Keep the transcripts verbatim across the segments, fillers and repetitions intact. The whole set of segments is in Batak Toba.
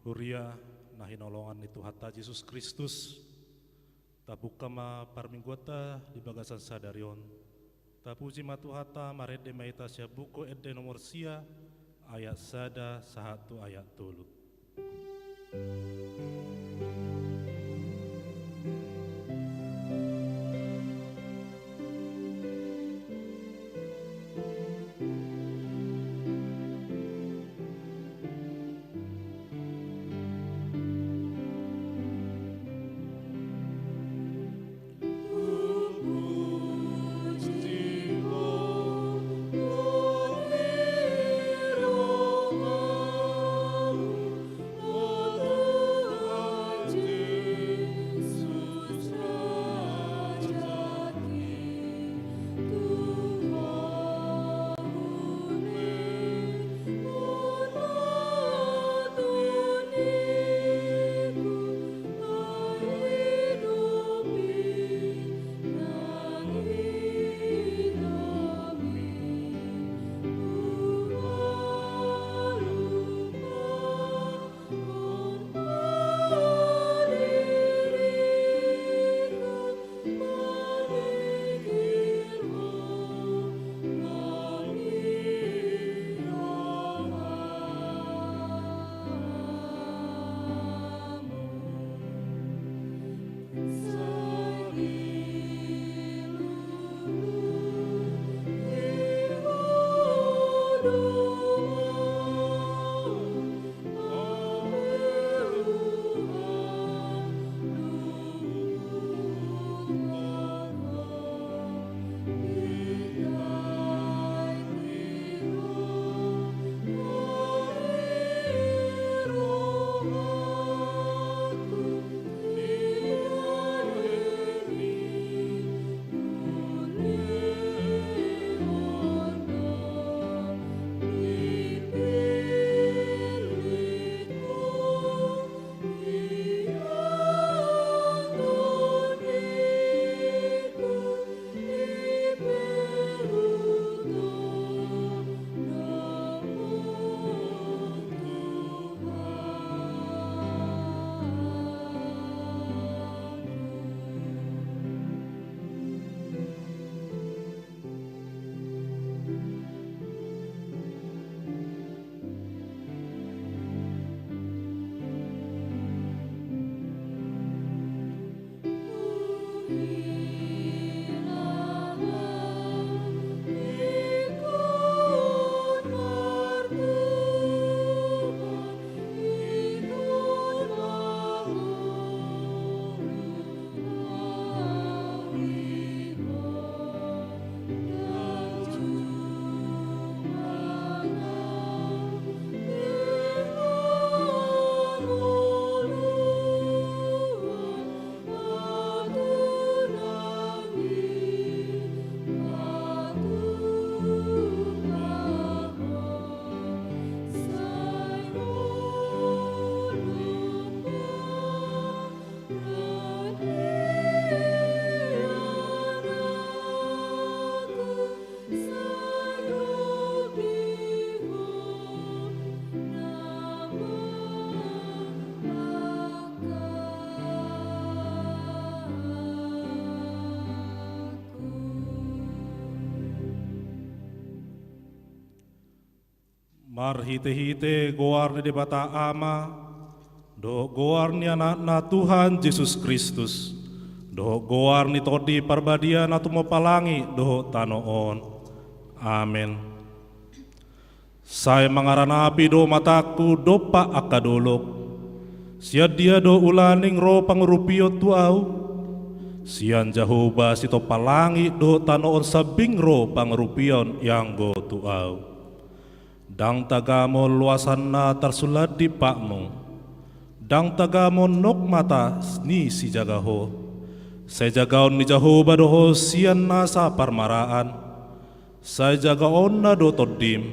Huria na hinaholongan ni Tuhanta Jesus Kristus, tapungka ma parmingguanta di bagasan sadari on. Tapuji ma Tuhanta, marende ma hita sian Buku Ende nomor sia, ayat sada sahat tu ayat tolu. Marhitehite goar ni Debata Ama, dohot goar ni Anakna Tuhan Jesus Kristus, dohot goar ni Tondi Parbadia na tumompa langit dohot tano on. Amen. Sai mangaranapi do matangku dompak angka dolok. Sian dia do ulaning ro pangurupion tu ahu? Sian Jahowa sitompa langit dohot tano on sambing ro pangurupion ianggo tu ahu. Ndang tagamon loasanna tarsulat di patmu. Ndang tagamon nok mata ni sijaga ho. Sai jagaon ni Jahowa do ho sian nasa parmaraan. Sai jagaonna do tondim.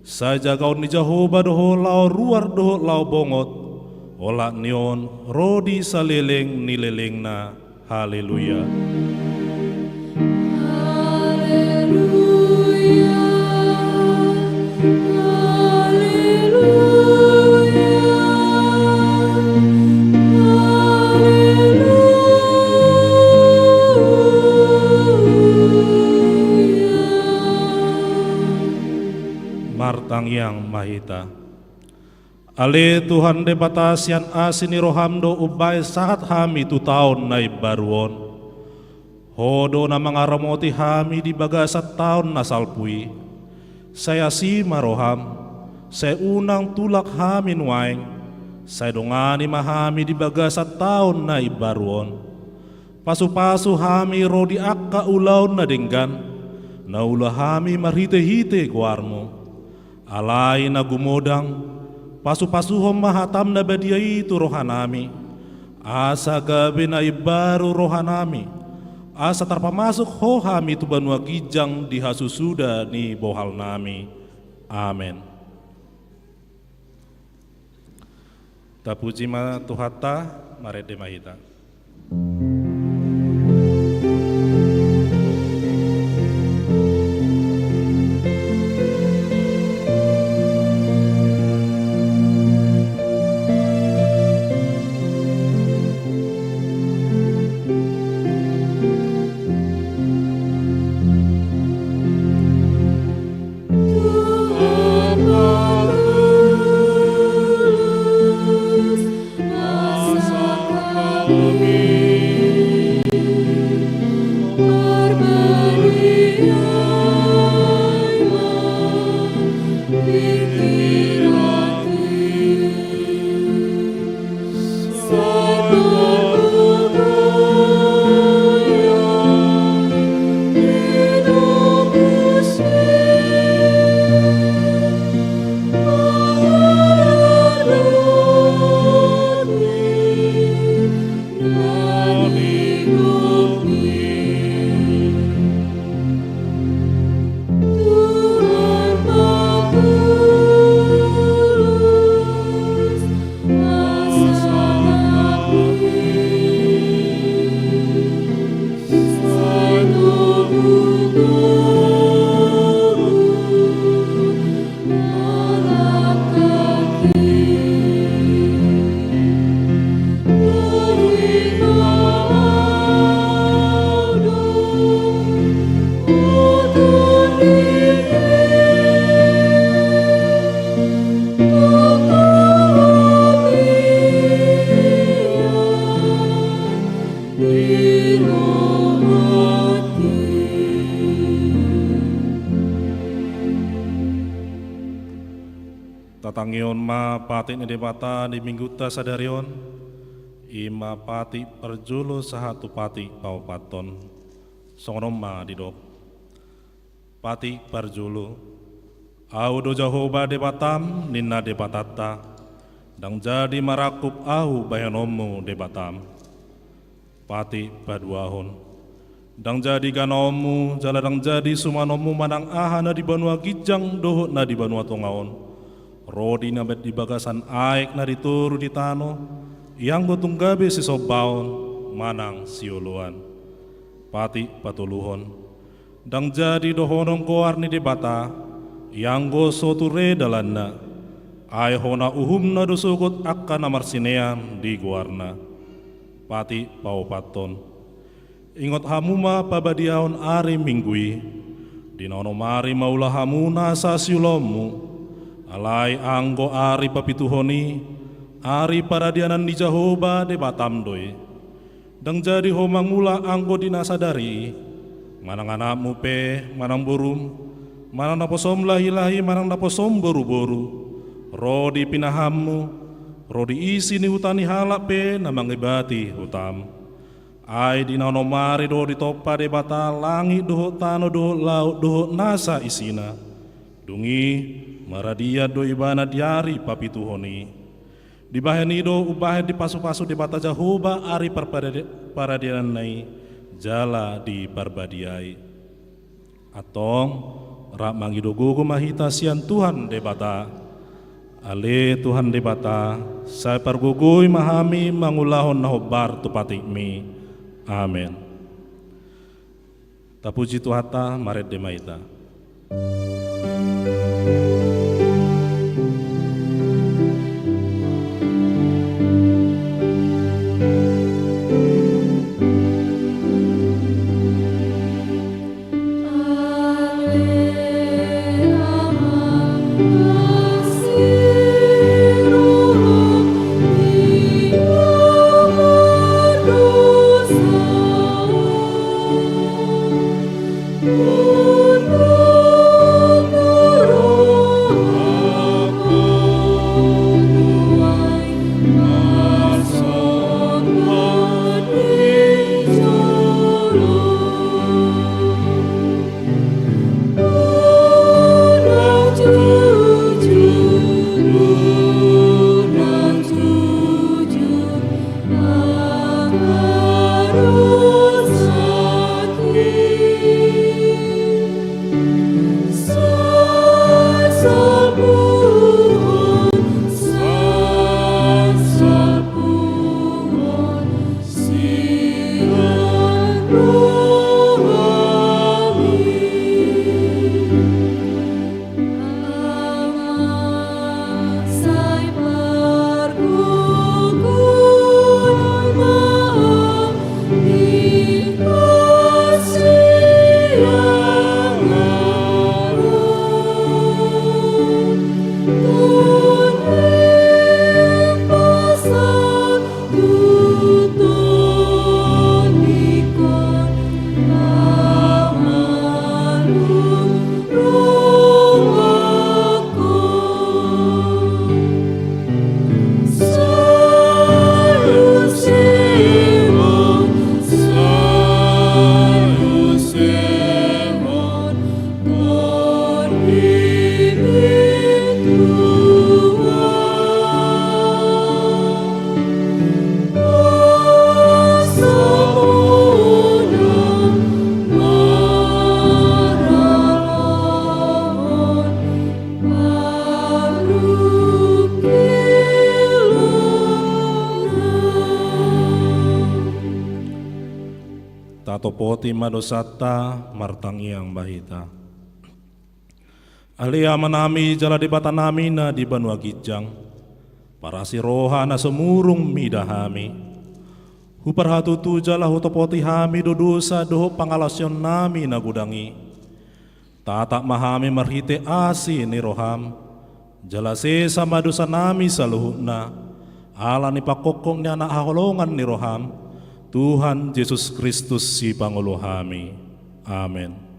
Sai jagaon ni Jahowa do ho laho ruar dohot laho bongot. Olat ni on ro di saleleng ni lelengna. Haleluya. Haleluya. Haleluya. Ale Tuhan Debata, sian asi ni roham do umbahen sahat hami tu taon na imbaru on. Ho do na mangaramoti hami di bagasan taon na salpu i. Sai asi ma roham, sai unang tulak hami nuaeng, sai dongani ma hami di bagasan taon na imbaru on. Pasupasu hami ro di angka ulaon na denggan, na ulaon hami marhitehite goarmu. Alai na gumodang, pasupasuhon ma hatam na badia i tu rohanami, asa gabe na imbaru rohanami, asa tarpamasuk ho hami tu banua ginjang di hasusuda ni bohalnami. Amen. Tapuji ma Tuhanta, marende ma hita. Tatangihon ma patik ni Debata di minggunta sadari on, i ma patik parjolo sahat tu patik paopathon. Songon on ma didok. Patik parjolo. Ahu do Jahowa Debatam, ninna Debatanta, ndang jadi marangkup ahu bahenonmu Debatam. Patik paduahon. Ndang jadi ganaonmu, jala ndang jadi sumanonmu manang aha na di banua ginjang dohot na di banua tonga on, ro di na di bagasan aek na di toru di tano, ianggo tung gabe sisombaon manang sioloan. Patik patoluhon. Ndang jadi dohonon goar ni Debata, ianggo so ture dalanna, ai hona uhumna do sogot angka na marsinean di goarna. Patik paopathon. Ingot hamu ma pabadiaon ari Minggu i, di na onom ari maula hamu nasa siulaonmu, alai anggo ari papituhon i, ari paradianan ni Jahowa Debatam do i. Ndang jadi ho mangula anggo di na sadari i, manang anakmu pe, manang borum, manang naposom lahilahi, manang naposom boruboru, ro di pinahanmu, ro di isi ni huta ni halak pe na mangibati hutam. Ai di na onom ari do ditompa Debata langit dohot tano dohot laut dohot nasa isina. Dung i maradian do ibana di ari papituhon i. Dibahen i do umbahen dipasupasu Debata Jahowa ari parpada-, paradiananna i jala diparbadiai. Antong, rap mangido gogo ma hita sian Tuhan Debata. Ale Tuhan Debata, sai pargogoi ma hami mangulahon na hombar tu patikmi. Amen. Tapuji Tuhanta, marende ma hita. Tatopoti ma dosanta, martangiang ma hita. Ale Amanami jala Debatanami na di banua ginjang, parasi roha na sumurung mida hami. Huparhatutu jala hutopoti hami do dosa dohot pangalaosionnami na godang i. Tatap ma hami marhite asi ni roham, jala sesa ma dosanami saluhutna, ala ni pangkophop ni Anak haholongan ni roham, Tuhan Jesus Kristus Sipangolu hami. Amen.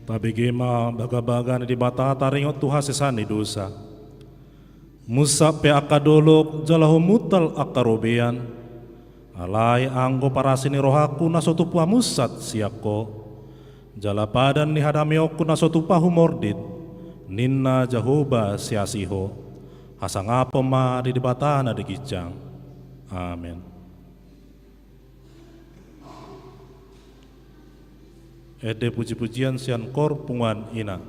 Tabege ma bagabaga ni Debata taringot tu hasesaan ni dosa. Munsat pe angka dolok jala humuntal angka robean. Alai anggo parasi ni rohangku na so tupa munsat sian Ho, jala padan ni hadameonku na so tupa humordit, ninna Jahowa siasi Ho. Hasangapon ma di Debata na di ginjang. Amen. Ende pujipujian sian Kor Punguan Ina.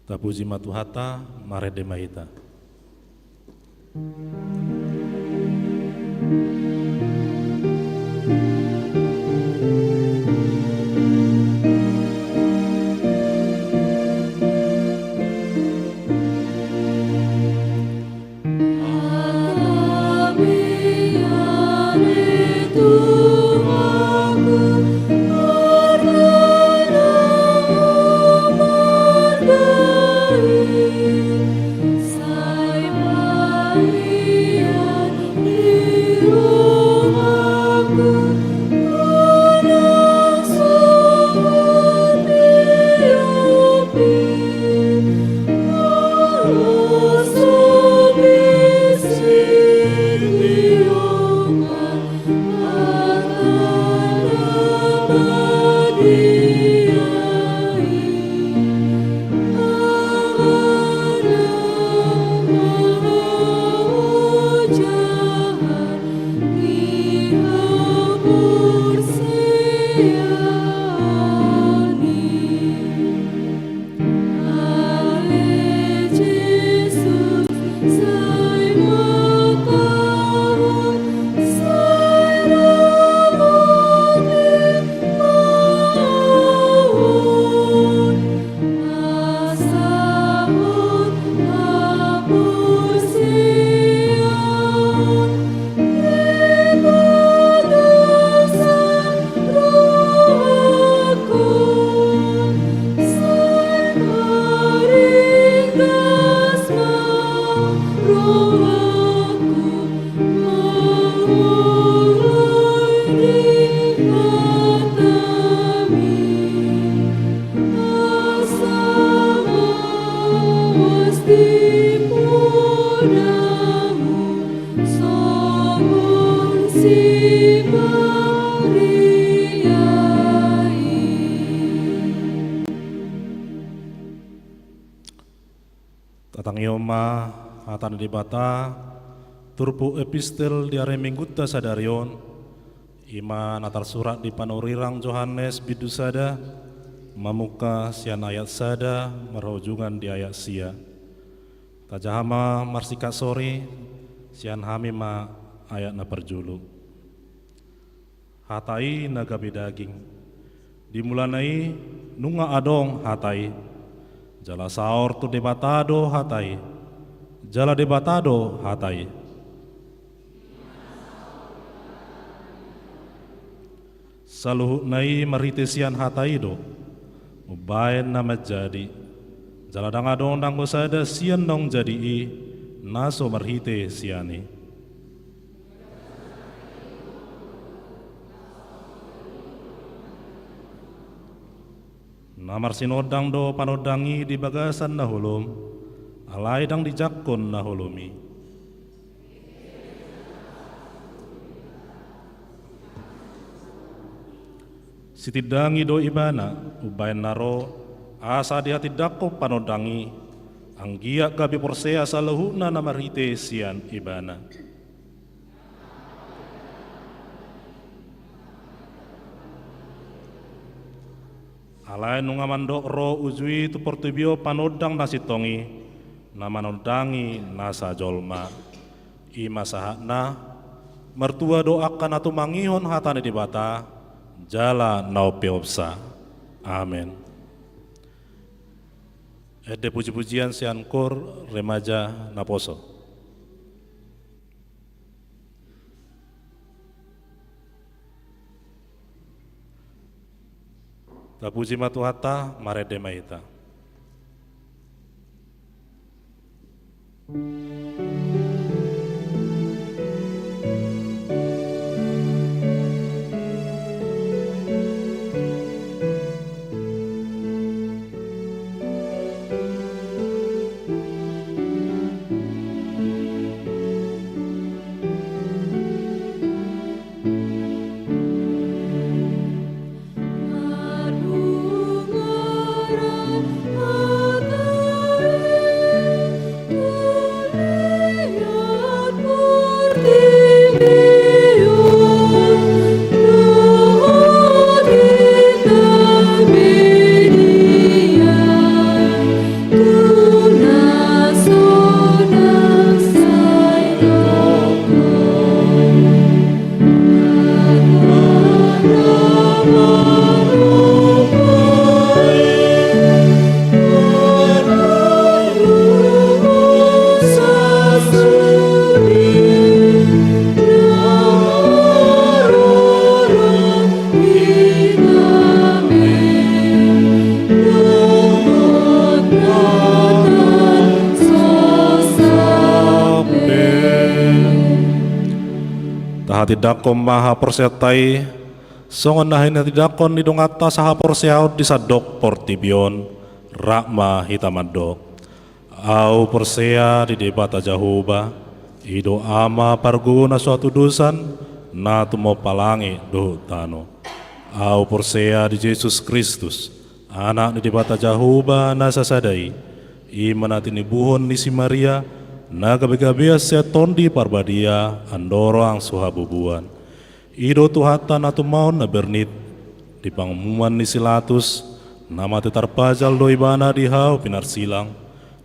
Tapuji ma Tuhanta, marende ma hita. Tatangihon ma hata ni Debata, turpuk epistel di ari Minggunta sadari on, i ma na tarsurat di panurirang Johannes bindu sada, mamungka sian ayat sada marhujungan di ayat sia. Tajaha ma marsingkat sori, sian hami ma ayat na parjolo. Hata i na gabe daging. Di mulana i nunga adong Hata i. Jala saor tu Debata do Hata i. Jala Debata do Hata i. Saluhutna i marhite sian Hata i do umbaen na manjadi. Jala ndang adong nanggo sada sian naung jadi i, na so marhite sian i. Na marsinondang do panondang i di bagasan na holom, alai ndang dijangkon na holom i. Sitindangi do Ibana, umbaen na ro, asa dihatindangkon panondang i, anggiat gabe porsea saluhutna na marhite sian Ibana. Alai nunga mandok ro uju i tu portibi on panondang na sintong i, na manondangi nasa jolma. I ma sahatna, martua do angka na tumangihon hata ni Debata, jala na umpeopsa. Amen. Ende pujipujian sian kor remaja naposo. Tapuji ma Tuhanta, marende ma hita. Tindangkon ma haporseaonta i, songon na hinatindangkon ni donganta sahaporseaon di sandok portibi on. Rap ma hita mandok. Ahu porsea di Debata Jahowa, i do Ama parguru na so hatudosan, na tumompa langit dohot tano. Ahu porsea di Jesus Kristus, Anak ni Debata Jahowa na sasada i, i ma na tinibuhon ni si Maria, na gabegabean sian Tondi Parbadia, andorang so habubuan. I do Tuhanta na tumaon na bernit, di panguhuman ni si Latus, na mate tarpajal do ibana di hau pinarsilang,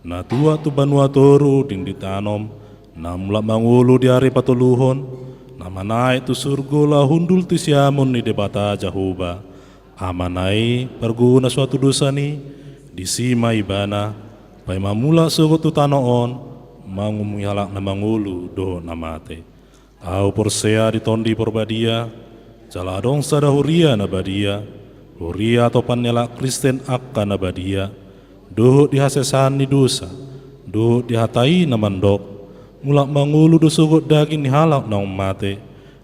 na tuat tu banua toru dinding tanom, na mulak mangolu di ari patoluhon, na manaek tu surgo laho hundul tu siamun ni Debata Jahowa, Amana i, parguru na so hatudosan i, disi ma ibana, paima mulak sogot tu tano on, mangumumi halak na mangolu dohot na mate. Ahu porsea di Tondi Parbadia, jala adong sada huria na badia, huria atopan ni halak Kristen angka na badia, dohot di hasesaan ni dosa, dohot di hata i na mandok, mulak mangolu do sogot daging ni halak naung mate,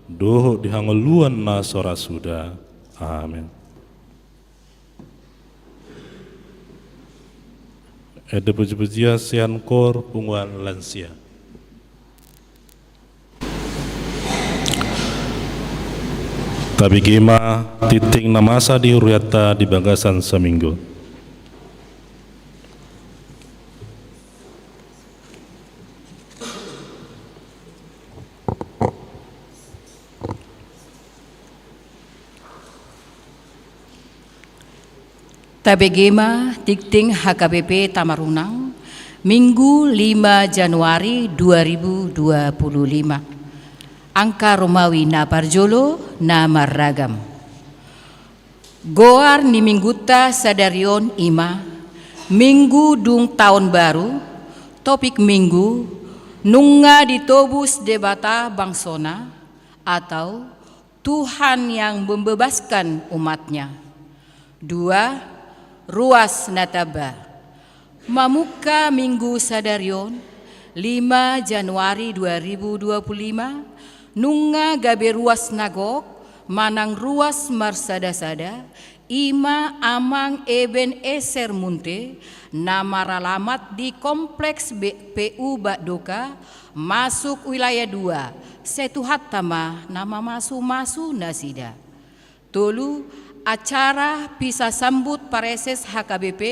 dohot di hangoluan na so ra suda. Amen. Ende pujipujian sian kor punguan lansia. Tabege ma tingting na masa di hurianta di bagasan saminggu. Tabege ma tingting H K B P Tamarunang, Minggu lima Januari dua ribu dua puluh lima. Angka Romawi na parjolo na marragam. Goar ni minggunta sadari on i ma, Minggu dung taon baru, topik Minggu, nunga ditobus Debata bangsona, atau Tuhan yang membebaskan umat-Nya. Dua, ruas na tamba. Mamungka Minggu sadari on, lima Januari dua ribu dua puluh lima, nunga gabe ruas na gok, manang ruas marsadasada, i ma Amang Eben Eser Munte, na maralamat di Kompleks B P U Bakdoka, masuk wilayah dua, sai Tuhanta ma na mamasumasu nasida. Tolu, acara pisa sambut pareses H K B P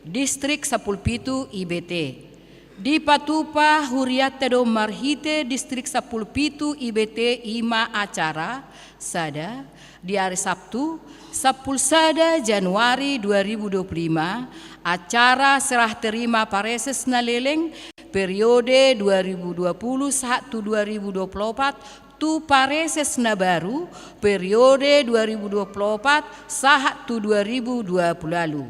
Distrik Sampulu Pitu I B T. Dipatupa hurianta do marhite Distrik Sampulu Pitu I B T i ma acara, sada, di ari Sabtu, sampulu sada Januari dua ribu dua puluh lima, acara serah terima pareses na leleng periode dua ribu dua puluh sahat tu dua ribu dua puluh opat, tu pareses na baru periode dua ribu dua puluh opat sahat tu dua ribu dua puluh ualu.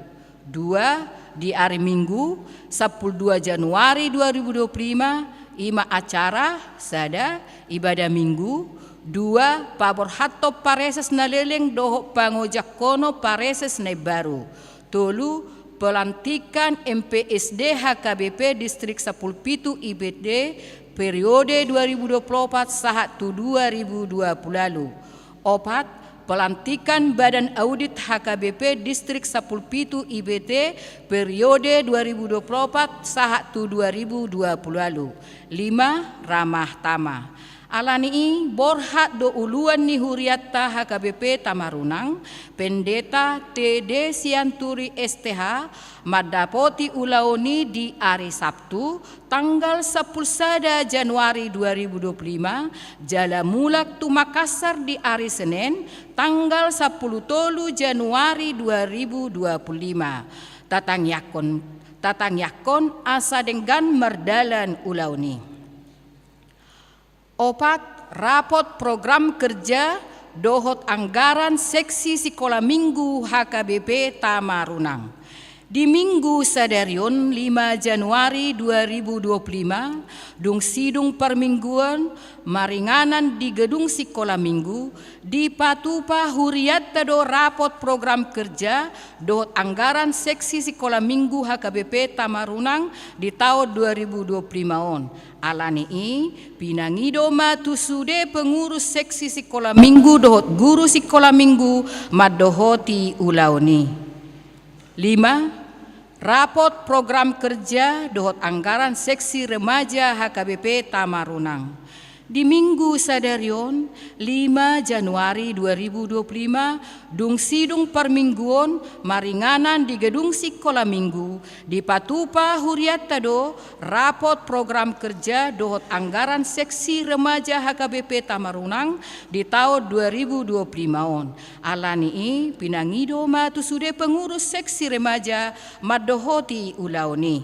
Dua, di ari Minggu, sampulu dua Januari dua ribu dua puluh lima, i ma acara, sada, ibadah Minggu, dua, paborhathon pareses na leleng dohot pangojahon pareses na imbaru. Tolu, pelantikan M P S D H K B P Distrik Sampulu Pitu I B T periode dua ribu dua puluh opat sahat tu dua ribu dua puluh ualu. Opat, pelantikan Badan Audit H K B P Distrik Sampulu Pitu I B T periode dua ribu dua puluh opat sahat tu dua ribu dua puluh ualu. Lima, ramah tamah. Alani i, borhat do uluan ni hurianta H K B P Tamarunang, Pendeta T D Sianturi S T H, mandapoti ulaon i di ari Sabtu, tanggal sampulu sada Januari dua ribu dua puluh lima, jala mulak tu Makassar di ari Senen, tanggal sampulu tolu Januari dua ribu dua puluh lima. Tatangiangkon, tatangiangkon asa denggan mardalan ulaon i. Opat, rapot program kerja dohot anggaran seksi sikola minggu H K B P Tamarunang. Di Minggu sadari on, lima Januari dua ribu dua puluh lima, dung sidung parmingguon maringanan di gedung sikola Minggu, dipatupa hurianta do rapot program kerja dohot anggaran seksi sikola Minggu H K B P Tamarunang di taon dua ribu dua puluh lima on. Alani i, pinangido ma tu sude pengurus seksi sikola Minggu dohot guru sikola Minggu mandohoti ulaon i. Lima, rapot program kerja dohot anggaran seksi remaja H K B P Tamarunang. Di Minggu sadari on, lima Januari dua ribu dua puluh lima, dung sidung parmingguon maringanan di gedung sikola Minggu, dipatupa hurianta do rapot program kerja dohot anggaran seksi remaja H K B P Tamarunang di taon dua ribu dua puluh lima on. Alani i, pinangido ma tu sude pengurus seksi remaja mandohoti ulaon i.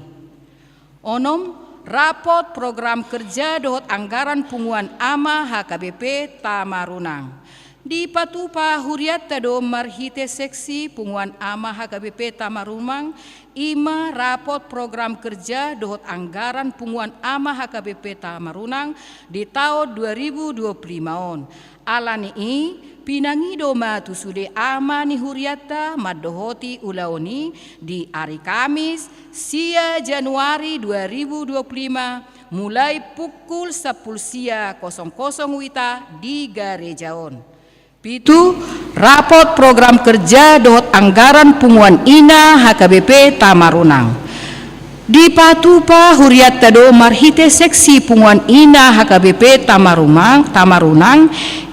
Onom, rapot program kerja dohot anggaran punguan ama H K B P Tamarunang. Dipatupa hurianta do marhite seksi punguan ama H K B P Tamarunang, i ma rapot program kerja dohot anggaran punguan ama H K B P Tamarunang di taon dua ribu dua puluh lima on. Alani i, pinangido ma tu sude ama ni hurianta mandohoti ulaon i di ari Kamis, sia Januari dua ribu dua puluh lima, mulai pukul sampulu sia kosong kosong wita di gareja on. Pitu, rapot program kerja dohot anggaran punguan ina H K B P Tamarunang. Dipatupa hurianta do marhite seksi punguan ina H K B P Tamarumang, Tamarunang,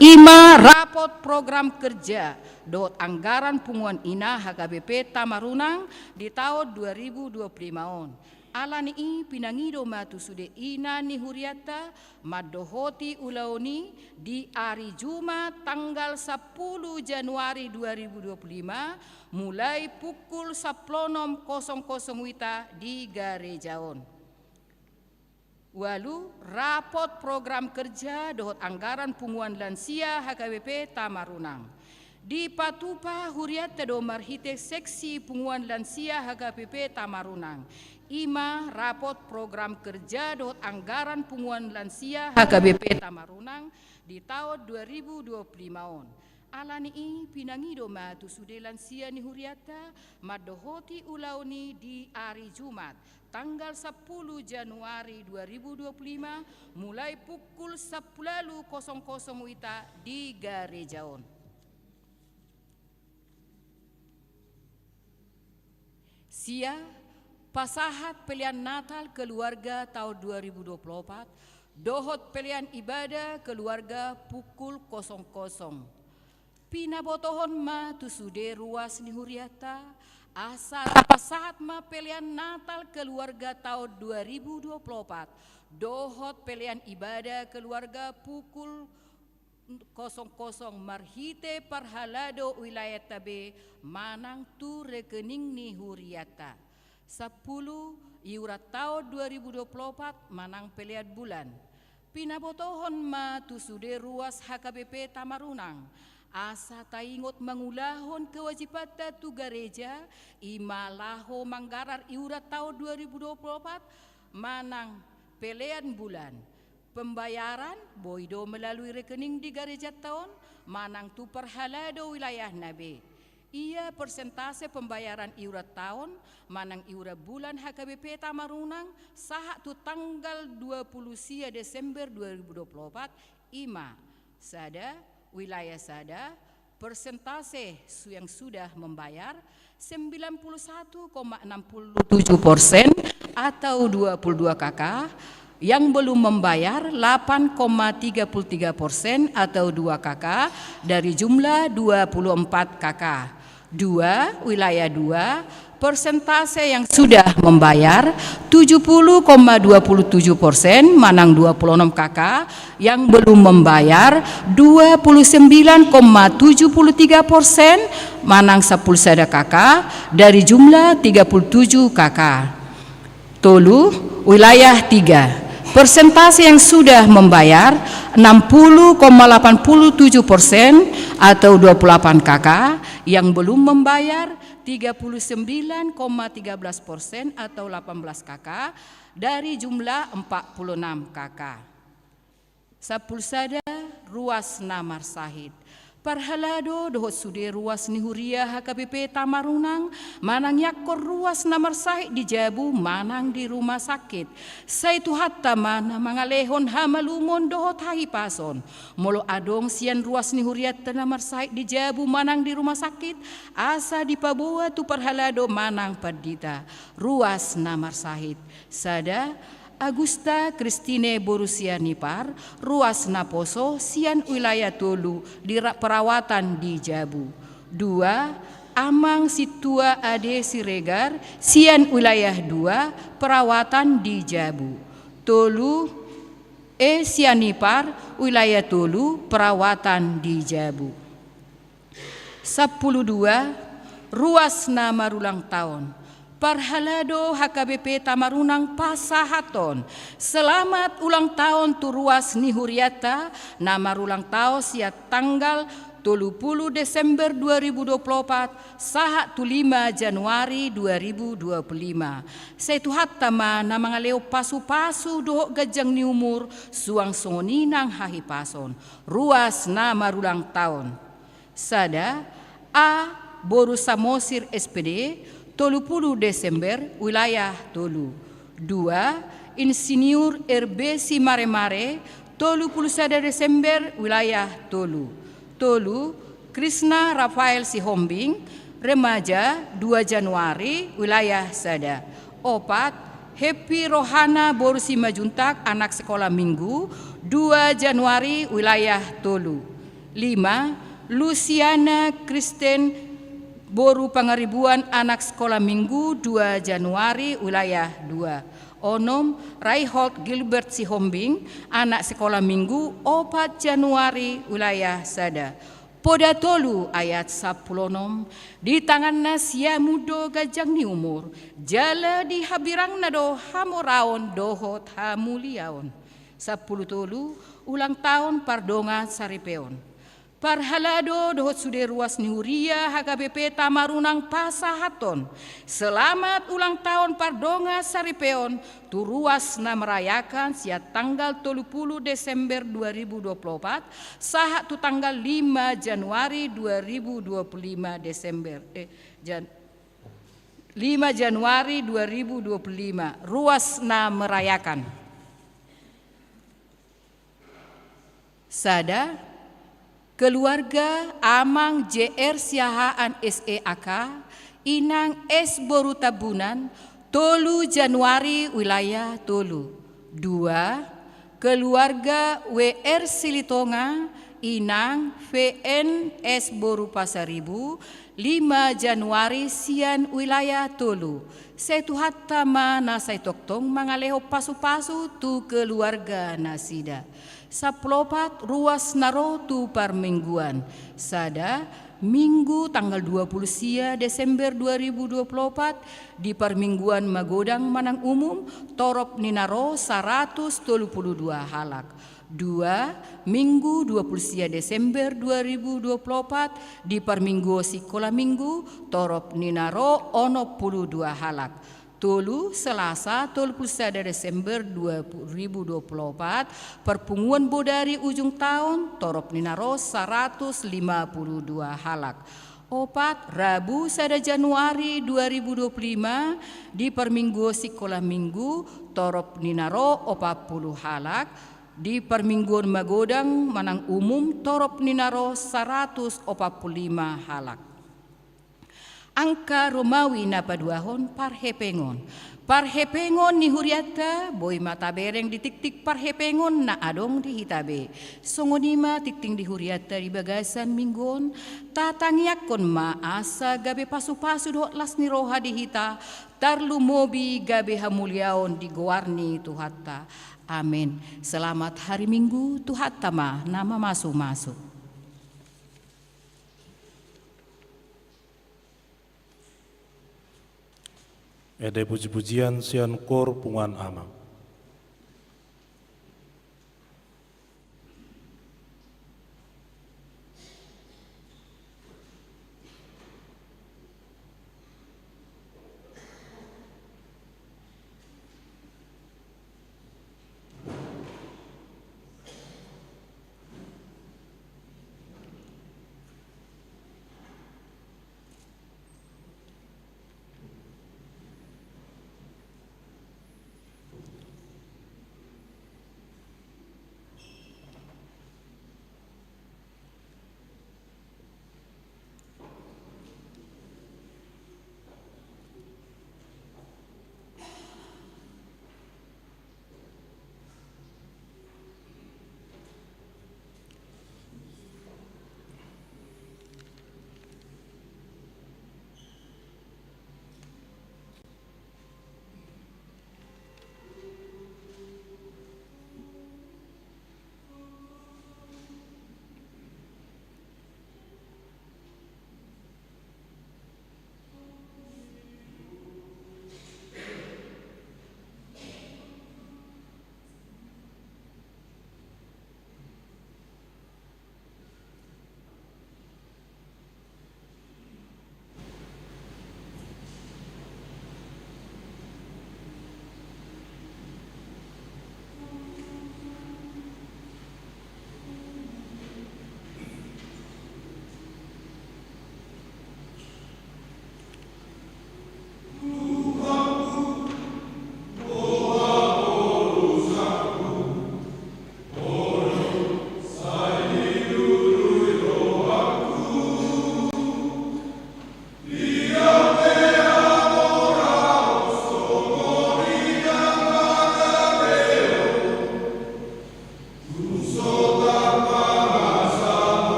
i ma rapot program kerja dohot anggaran punguan ina H K B P Tamarunang di taon dua ribu dua puluh lima on. Alani i, pinangido ma tu sude ina ni hurianta mandohoti ulaon i di ari Jumat tanggal sampulu Januari dua ribu dua puluh lima, mulai pukul sampulu onom kosong kosong wita di gareja on. Ualu, rapot program kerja dohot anggaran punguan lansia H K B P Tamarunang. Dipatupa hurianta do marhite seksi punguan lansia H K B P Tamarunang, i ma rapot program kerja dohot anggaran punguan lansia H K B P Tamarunang di taon dua ribu dua puluh lima on. Alani i, pinangido ma tu sude lansia ni hurianta mandohoti ulaon i di ari Jumat tanggal sampulu Januari dua ribu dua puluh lima, mulai pukul sampulu ualu kosong kosong wita di gareja on. Sia, pasahat pelean Natal keluarga taon dua ribu dua puluh opat dohot pelean ibadah keluarga pukul kosong kosong. Pinabotohon ma tu sude ruas ni hurianta, asa tapasahat ma pelean Natal keluarga taon dua ribu dua puluh opat dohot pelean ibadah keluarga pukul kosong kosong marhite parhalado wilayahta be manang tu rekening ni hurianta. Sampulu, iuran taon dua ribu dua puluh opat manang pelean bulan. Pinabotohon ma tu sude ruas H K B P Tamarunang, asa taingot mangulahon kewajibanta tu gareja, i ma laho manggarar iuran taon dua ribu dua puluh opat manang pelean bulan. Pembayaran boi do melalui rekening di garejanta on manang tu parhalado wilayahna be. Ia persentase pembayaran iuran taon manang iuran bulan H K B P Tamarunang sahat tu tanggal dua puluh sia Desember dua ribu dua puluh opat, i ma: sada, wilayah sada, persentase su-, yang sudah membayar, sembilan puluh satu koma enam puluh tujuh persen atau dua puluh dua K K, yang belum membayar, delapan koma tiga puluh tiga persen atau dua K K dari jumlah dua puluh empat K K. Dua, wilayah dua, persentase yang sudah membayar, tujuh puluh koma dua puluh tujuh persen manang dua puluh enam K K, yang belum membayar, dua puluh sembilan koma tujuh puluh tiga persen manang sampulu sada K K dari jumlah tiga puluh tujuh K K. Tolu, wilayah tiga, persentase yang sudah membayar, enam puluh koma delapan puluh tujuh persen atau dua puluh delapan K K, yang belum membayar, tiga puluh sembilan koma tiga belas persen atau delapan belas K K dari jumlah empat puluh enam K K. Sampulu sada, ruas na marsahit. Parhalado dohot sude ruas ni huria H K B P Tamarunang manangiangkon ruas na marsahit di jabu manang di rumah sakit. Sai Tuhanta ma na mangalehon hamalumon dohot hahipason. Molo adong sian ruas ni hurianta na marsahit di jabu manang di rumah sakit, asa dipaboa tu parhalado manang pandita. Ruas na marsahit. Sada, Agusta Christine boru Sianipar, ruas naposo sian wilayah tolu di ra-, perawatan di jabu. Dua, Amang Sintua Ade Siregar sian wilayah dua, perawatan di jabu. Tolu, E Sianipar, wilayah tolu, perawatan di jabu. Sampulu dua, ruas na marulang taon. Parhalado H K B P Tamarunang pasahathon selamat ulang taon tu ruas ni hurianta na marulang taon sian tanggal tolu pulu Desember dua ribu dua pulu opat sahat tu lima Januari dua ribu dua pulu lima. Sai Tuhanta ma na mangalehon pasu-pasu dohot ganjang ni umur, suang songon i nang hahipason. Ruas na marulang taon. Sada, A boru Samosir S P D, tolu pulu Desember, wilayah tolu. Dua, Insinyur R B Simaremare, tolu pulu sada Desember, wilayah tolu. Tolu, Krisna Rafael Sihombing, remaja, dua Januari, wilayah sada. Opat, Happy Rohana boru Simanjuntak, anak sekolah minggu, dua Januari, wilayah tolu. Lima, Luciana Kristen boru Pangaribuan, anak sekolah minggu, dua Januari, wilayah dua. Onom, Raihold Gilbert Sihombing, anak sekolah minggu, opat Januari, wilayah sada. Poda tolu ayat sampulu onom, di tanganna siamun do ganjang ni umur, jala di hambirangna do hamoraon dohot hamuliaon. Sampulu tolu, ulang taon pardongan saripeon. Parhalado dohot sude ruas ni huria H K B P Tamarunang pasahathon selamat ulang taon pardongan saripeon tu ruas na merayakan sian tanggal tolu pulu Desember dua ribu dua pulu opat sahat tu tanggal lima Januari dua ribu dua pulu lima Desember, eh, Jan-, lima Januari dua ribu dua pulu lima, ruas na merayakan. Sada, keluarga Amang J R Siahaan S E A K, Inang S boru Tambunan, tolu Januari wilayah tolu. Dua, keluarga W R Silitonga, Inang V N S boru Pasaribu, lima Januari sian wilayah tolu. Sai Tuhanta ma na sai tongtong mangalehon pasu-pasu tu keluarga nasida. Sampulu opat, ruas na ro tu parmingguan. Sada, Minggu tanggal dua pulu sia Desember dua ribu dua pulu opat, di parmingguan magodang manang umum, torop ni na ro saratus tolu pulu dua halak. Dua, Minggu dua pulu sia Desember dua ribu dua pulu opat, di parmingguon sikola minggu, torop ni na ro onom pulu dua halak. Tolu, Selasa tolu pulu sada Desember dua ribu dua pulu opat, parpunguan bodari ujung taon, torop ni na ro saratus lima pulu dua halak. Opat, Rabu sada Januari dua ribu dua pulu lima, di parmingguon sikola minggu, torop ni na ro opat pulu halak. Di parmingguon magodang manang umum, torop ni na ro saratus opat pulu lima halak. Angka Romawi na paduahon, parhepengon. Parhepengon ni hurianta, boi ma tabereng di tingting parhepengon na adong di hita be. Songon i ma tingting di hurianta di bagasan minggu on, tatangiangkon ma asa gabe pasu-pasu dohot las ni roha di hita, tarlumobi gabe hamuliaon di goar ni Tuhanta. Amen. Selamat hari Minggu, Tuhanta ma na mamasu-masu. Ende puji-pujian sian Kor Punguan Amang.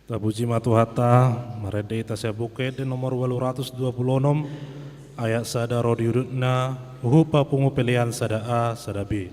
Tapuji ma Tuhanta. Marende hita sian Buku Ende nomor ualu ratus dua pulu onom, ayat sada ro di udutna, huhut papungu pelean sada A, sada B.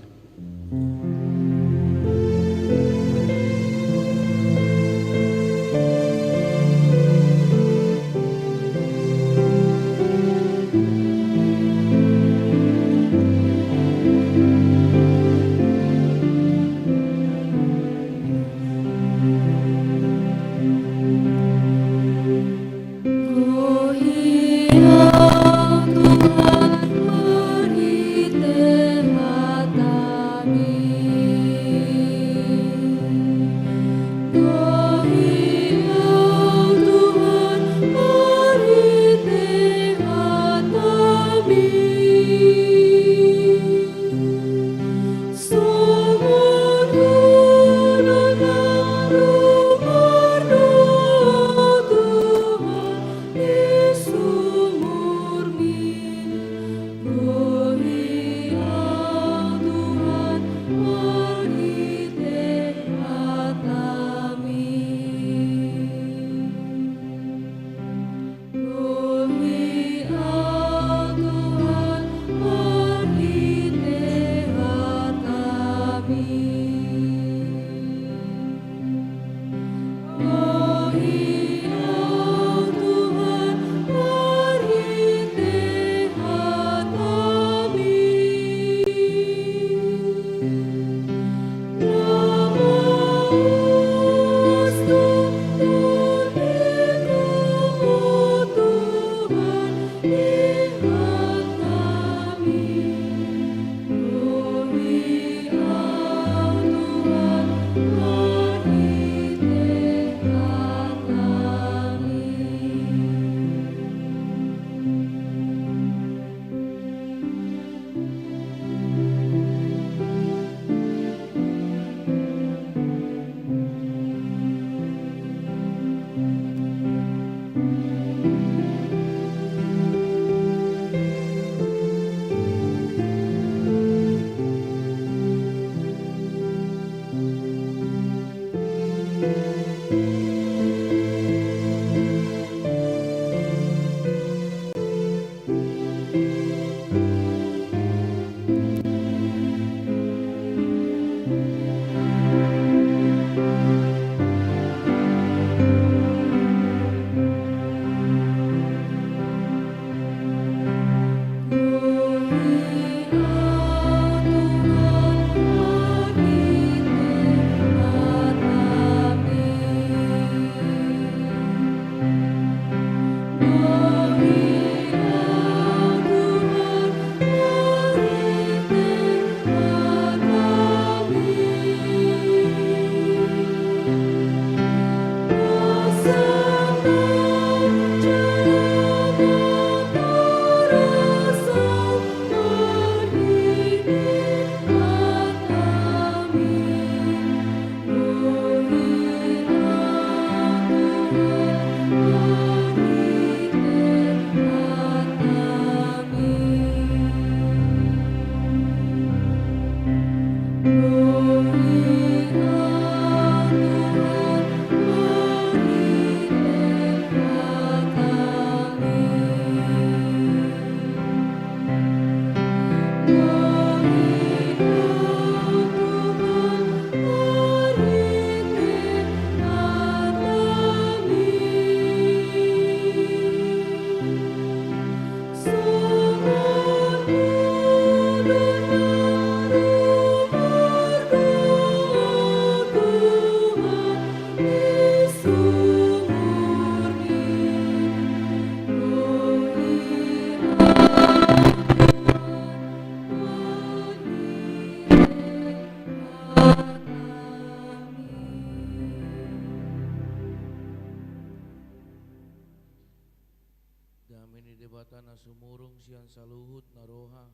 Dame ni Debata na sumurung sian saluhut na roha,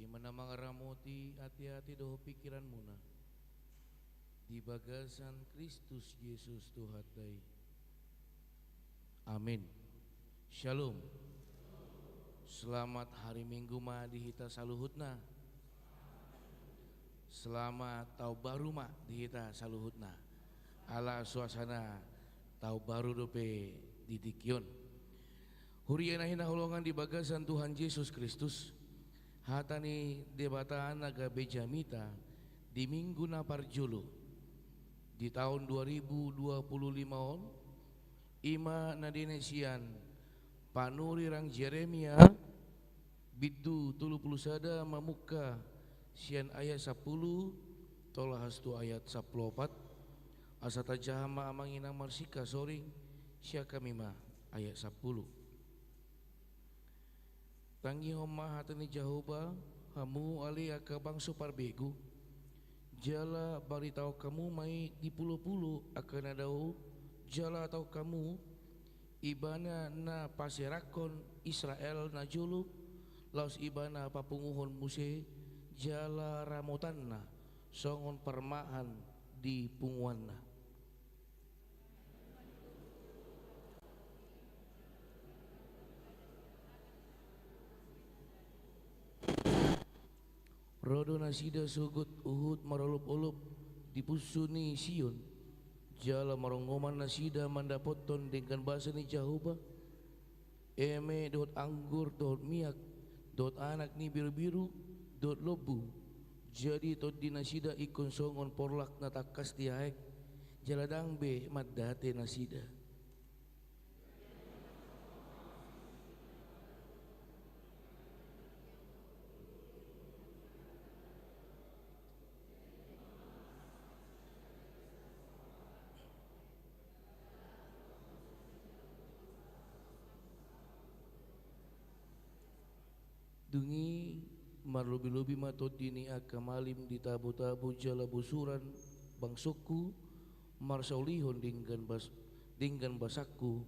i ma na mangaramoti ateate dohot pingkiranmuna di bagasan Kristus Jesus Tuhanta i. Amin. Shalom. Selamat hari Minggu ma di hita saluhutna. Selamat taon baru ma di hita saluhutna. Ala suasana taon baru dope di tingki on. Huria na hinaholongan di bagasan Tuhan Jesus Kristus, hata ni Debata na gabe jamita di minggu na parjolo di taon dua ribu dua puluh lima on, i ma na dinean sian panurirang Jeremia, bindu tolu pulu sada, mamungka sian ayat sampulu tolhas tu ayat sampulu opat. Asa tajaha ma amang inang marsingkat soring, sian hami ma ayat sampulu. Tangihon ma hata ni Jahowa, hamu ale angka bangso parbegu, jala baritahon hamu ma i di pulo-pulo angka na dao, jala hatahon hamu, Ibana na paserakhon Israel najolo, laos Ibana papunguhon muse jala ramotanna songon parmahan di punguanna. Ro do nasida sogot huhut marolop-olop di punsu ni Sion, jala marongoman nasida mandapothon denggan basa ni Jahowa. Eme dohot anggur dohot miak, dohot anak ni birubiru, dohot lombu. Jadi tondi nasida ingkon songon porlak na tangkas di aek, jala ndang be mandate nasida. Dung i marlobi-lobi ma tondi ni angka malim di tabo-tabo jala bosuran bangsongku, marsaulihon denggan bas-, denggan basangku,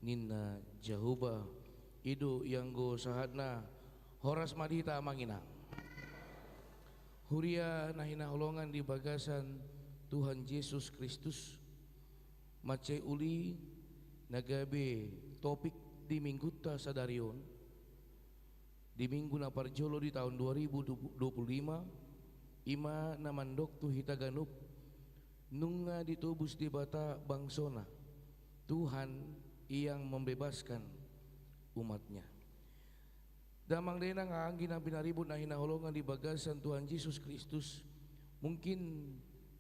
ninna Jahowa. I do ianggo sahatna. Horas ma di hita amang inang. Huria na hinaholongan di bagasan Tuhan Jesus Kristus, mansai uli na gabe topik di minggunta sadari on, di minggu na parjolo di taon dua ribu dua puluh lima, i ma na mandok tu hita ganup, nunga ditobus Debata bangsona, Tuhan yang membebaskan umat-Nya. Damang dainang, anggi na pinaribot na hinaholongan di bagasan Tuhan Jesus Kristus, mungkin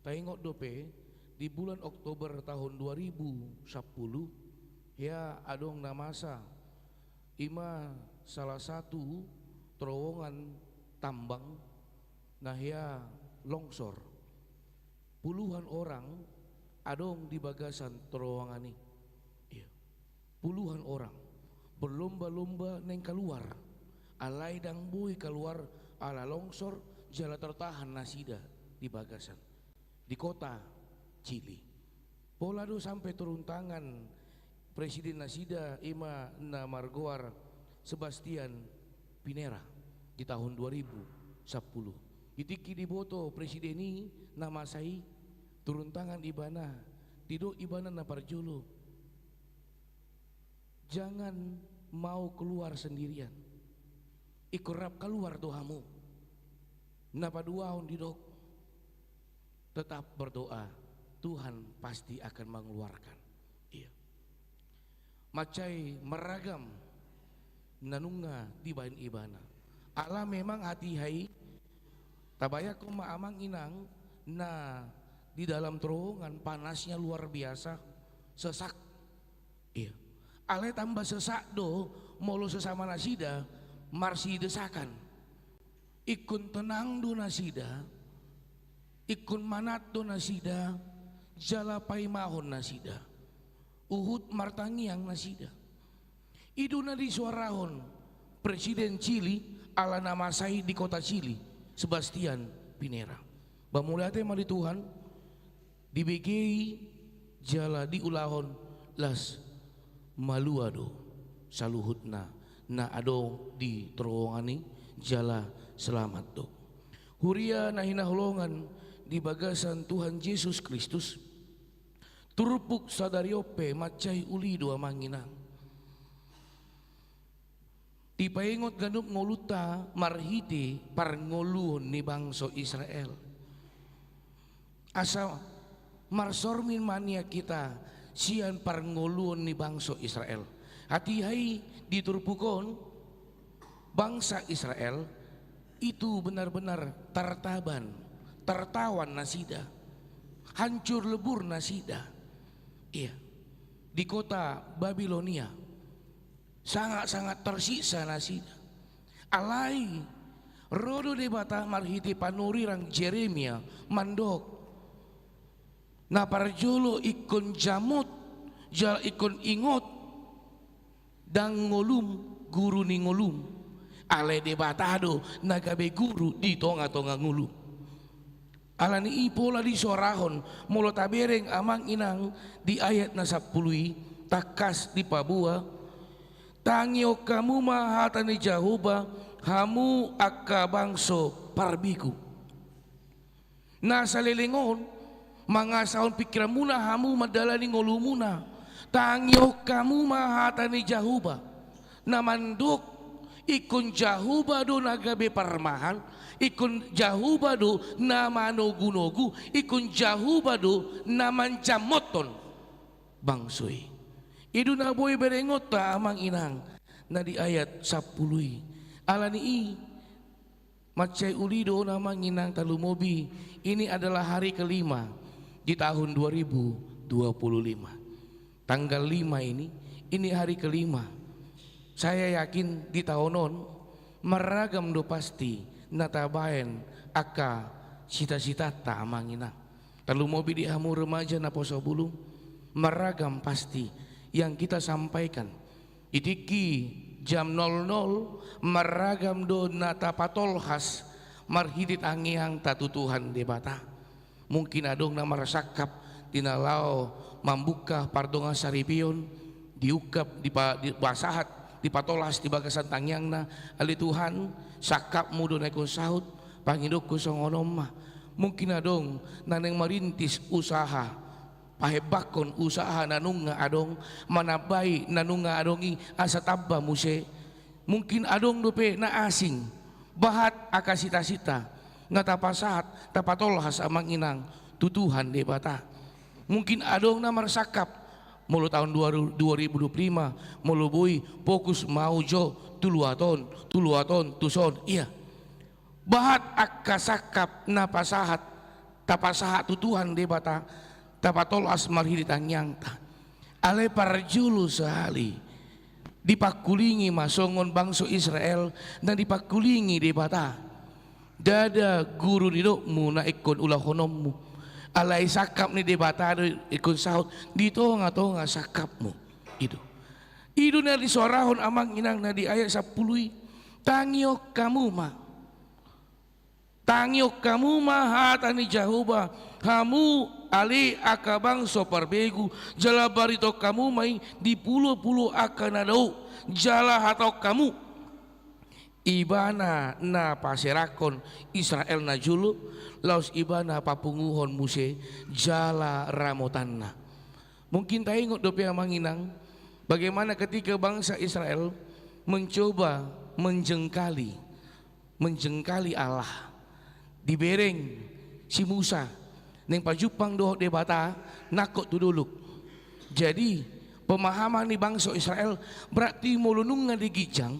taingot dope, di bulan Oktober tahun dua ribu sampulu, hea adong na masa, i ma salah satu terowongan tambang na hea longsor. Puluhan orang adong di bagasan terowongan i. Iya. Puluhan orang berlomba-lomba naeng kaluar. Alai ndang boi kaluar ala longsor, jala tertahan nasida di bagasan, di kota Chili. Pola do sampe turun tangan presiden nasida, i ma na margoar Sebastian Pinera, di tahun dua ribu sampulu. Di tingki diboto presiden i na masa i, turun tangan ibana, didok ibana na parjolo, "Jangan mau keluar sendirian. Ingkon rap kaluar do hamu." Na paduahon didok, "Tetap berdoa, Tuhan pasti akan mengeluarkan." Iya. Mansai maragam na nunga dibaen ibana. Ala memang hatiha i, tabayangkon ma amang inang, na di dalam terowongan panasnya luar biasa, sesak. Iya. Alai tamba sesak do, molo sesama nasida marsidesakan. Ingkon tenang do nasida, ingkon manat do nasida, jala paimahon nasida. Huhut martangiang nasida. I do na disuarahon presiden Chili, ala na masa i di kota Chili, Sebastian Pinera. Ba mauliate ma di Tuhan, dibegei jala diulahon, las malua do saluhutna na adong di terowongan i, jala selamat do. Huria na hinaholongan di bagasan Tuhan Jesus Kristus, turpuk sadari on pe mansai uli do amang inang. Dipaingot ganup ngolunta marhite parngoluon ni bangso Israel. Asa Marsormin ma nian hita sian parngoluon ni bangso Israel. Hatiha i di turpuk on, bangsa Israel itu benar-benar tertaban, tertawan nasida, hancur lebur nasida. Iya, di kota Babilonia. Sangat-sangat tersiksa nasida. Alai ro do Debata marhite panurirang Jeremia mandok, na parjolo ingkon jamot, jala ingkon ingot, ndang ngolum guru ni ngolum. Alai Debata do na gabe guru di tonga-tonga ngolum. Alani i pola disorahon, molo tabereng amang inang di ayat na sampulu i, tangkas dipaboa, tangihon hamu ma hata ni Jahowa, hamu angka bangso parbegu. Na saleleng on, mangasahon pingkiranmuna hamu mandalani ngolumuna. Tangihon hamu ma hata ni Jahowa. Na mandok, ingkon Jahowa do na gabe parmahan, ingkon Jahowa do na manogu-nogu, ingkon Jahowa do na manjamothon bangso i. I do na boi berengonta amang inang na di ayat sampulu i. Alani i, mansai uli do on amang inang tarlumobi, ini adalah hari kelima di tahun dua ribu dua puluh lima. Tanggal lima ini, ini hari kelima. Saya yakin di taon on marragam do pasti na tabaen angka sita-sitanta amang inang. Tarlumobi di hamu remaja naposobulung, marragam pasti yang kita sampaikan. Di tingki jam nol nol, marragam do na tapatolhas marhite tangiangta tu Tuhan Debata. Mungkin adong na marsangkap di na laho mambuka pardongansaripeon, diungkap, dipa-, dipasahat, dipatolhas di bagasan tangiangna, ale Tuhan, sangkapmu do na ingkon saut, pangidoanku songon on ma. Mungkin adong na naeng marintis usaha, pahembangkon usaha na nunga adong, manambai na nunga adong i asa tamba muse. Mungkin adong dope na asing, bahat angka sita-sita na tapasahat, tapatolhas amang inang tu Tuhan Debata. Mungkin adong na marsangkap, molo taon dua, dua ribu dua puluh lima, molo boi fokus ma au jo tu luat on, tu luat on, tuson, iya. Bahat angka sangkap na pasahat, tapasahat tu Tuhan Debata, tapatolhas marhite tangiangta. Alai parjolo sahali, dipangkulingi ma songon bangso Israel na dipangkulingi Debata. Ndada guru nidokmu na ingkon ulahononmu. Alai sangkap ni Debata do ingkon saut di tonga-tonga sangkapmu. I do. I do na disorahon amang inang na di ayat sampulu i. Tangihon hamu ma. Tangihon hamu ma hata ni Jahowa, hamu ale angka bangso parbegu, jala baritohon hamu ma i di pulo-pulo angka na dao, jala hatahon hamu: Ibana na paserakhon Israel na jolo, laos Ibana papunguhon muse jala ramotanna. Mungkin taingot dope amang inang, bagaimana ketika bangsa Israel mencoba menjengkali, menjengkali Allah. Dibereng si Musa, naeng pajumpang dohot Debata, nangkok tu dolok. Jadi, pemahaman ni bangso Israel, berarti molo nunga di ginjang,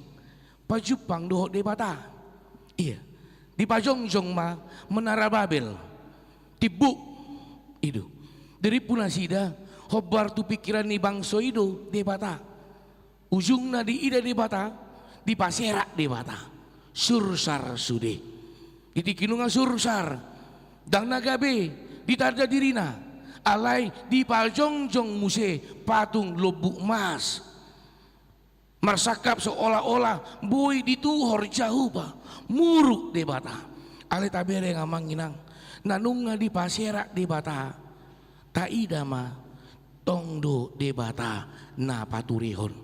pajumpang dohot Debata. Iya. Dipajongjong ma Menara Babel. Timbuk. I do. Dirimpu nasida, hombar tu pingkiran ni bangso i do Debata. Ujungna diida Debata, dipaserak Debata. Sursar sude. Di tingki nunga sursar, ndang na gabe ditanda dirina, alai dipajongjong muse patung lombuk mas. Marsangkap seolah-olah boi dituhor Jahowa, muruk Debata. Alai tabereng amang inang, na nunga dipaserak Debata, taida ma, tong do Debata na paturehon.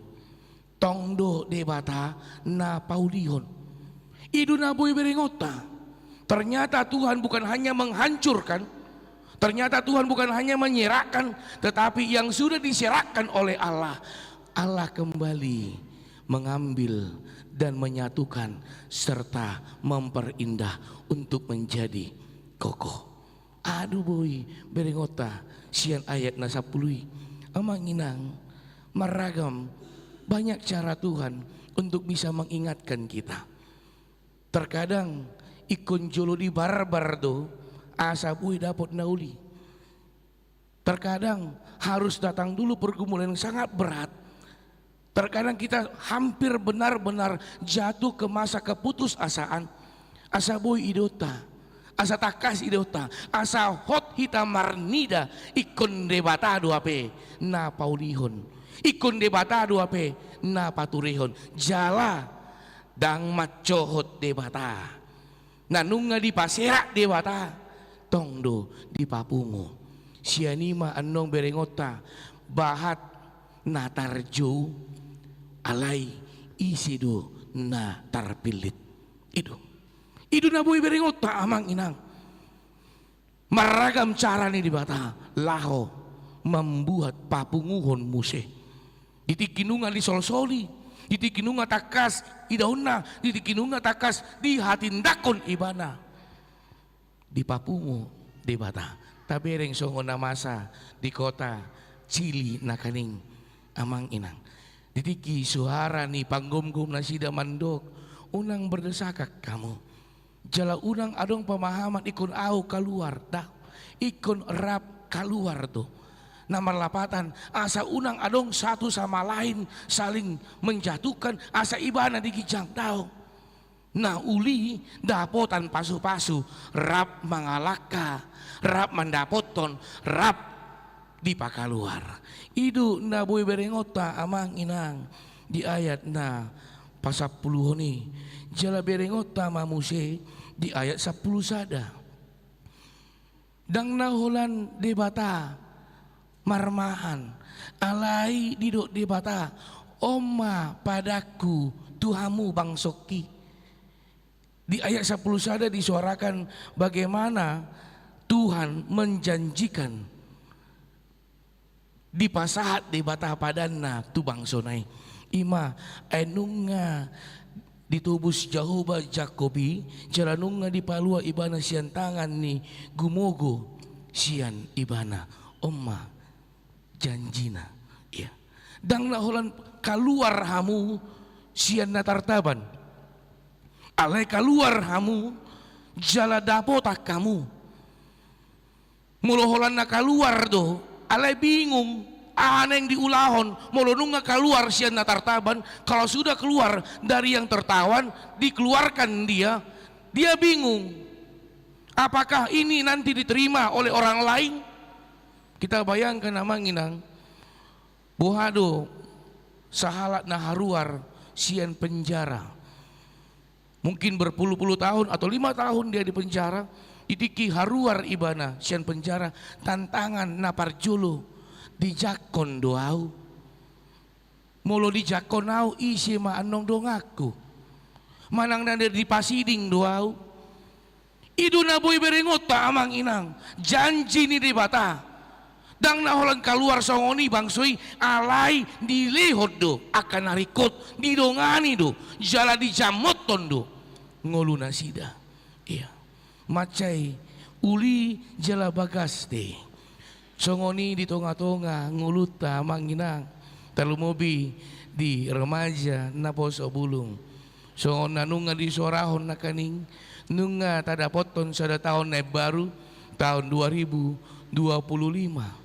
Tong do Debata na paulihon. I do na boi berengonta. Ternyata Tuhan bukan hanya menghancurkan, ternyata Tuhan bukan hanya menyerahkan, tetapi yang sudah diserahkan oleh Allah, Allah kembali mengambil dan menyatukan serta memperindah untuk menjadi kokoh. Aha do boi berengonta sian ayat na sampulu i? Amang inang, marragam banyak cara Tuhan untuk bisa mengingatkan kita. Terkadang ingkon jolo dibarbar do asa boi dapot na uli. Terkadang harus datang dulu pergumulan yang sangat berat. Terkadang kita hampir benar-benar jatuh ke masa keputusasaan. Asa boi idaonta, asa tangkas idaonta, asa hot hita marnida, ingkon Debata do hape na paulihon, ingkon Debata do hape na paturehon. Jala ndang mansohot Debata. Na nunga dipaserak Debata, tong do dipapungu. Sian i ma annon berengonta, bahat na tarjou, alai ise do na tarpillit. I do. I do na boi berengonta, amang inang. Marragam cara ni Debata laho mambuat papunguhon muse. Di tingki nunga disolsoli, di tingki nunga tangkas idaonna, di tingki nunga tangkas dihatindangkon ibana, dipapungu Debata. Tabereng songon na masa di kota Chili nangkaning, amang inang. Di tingki suara ni panggomgom nasida mandok, unang berdesakan hamu. Jala unang adong pemahaman ingkon ahu kaluar, da. Ingkon rap kaluar do. Na marlapatan, asa unang adong satu sama lain saling menjatuhkan, asa ibana diginjang daong. Na uli dapotan pasupasu, rap mangalangka, rap mandapothon, rap dipakaluar. I do na boi berengonta, amang inang, di ayat na pasampuluhon i. Jala berengonta ma muse di ayat sampulu sada. Ndang na holan Debata marmahan, alai didok Debata, on ma padanku tu hamu bangsongki. Di ayat sampulu sada disuarakan bagaimana Tuhan menjanjikan dipasahat Debata padanna tu bangsona i. I ma, ai nunga ditobus Jahowa Jakob i, jala nunga dipalua ibana sian tangan ni gumogo sian ibana. On ma janjina. Ia. Ndang na holan kaluar hamu sian na tartaban. Alai kaluar hamu jala dapotan hamu. Molo holan na kaluar do, alai bingung, aha naeng diulahon, molo nunga kaluar sian na tartaban, kalau sudah keluar dari yang tertawan, dikeluarkan dia, dia bingung. Apakah ini nanti diterima oleh orang lain? Kita bayangkan, amang inang, boha do sahalak na haruar sian penjara. Mungkin berpuluh-puluh tahun atau lima tahun dia di penjara, di tingki haruar ibana sian penjara, tantangan na parjolo, dijangkon do ahu? Molo dijangkon ahu, ise ma annon donganku? Manang na dipasiding do ahu? I do na boi berengonta, amang inang, janji ni Debata. Ndang na holan kaluar songon i bangso i, alai dilehon do angka na ringkot, didongani do, jala dijamothon do ngolunasida. Ia. Mansai uli jala bagaste. Songon i di tonga-tonga ngolunta, amang inang, tarlumobi di remaja naposo bulung. Songon na nunga disuarahon nangkaning, nunga tadapothon sada taon na imbaru, taon dua ribu dua puluh lima.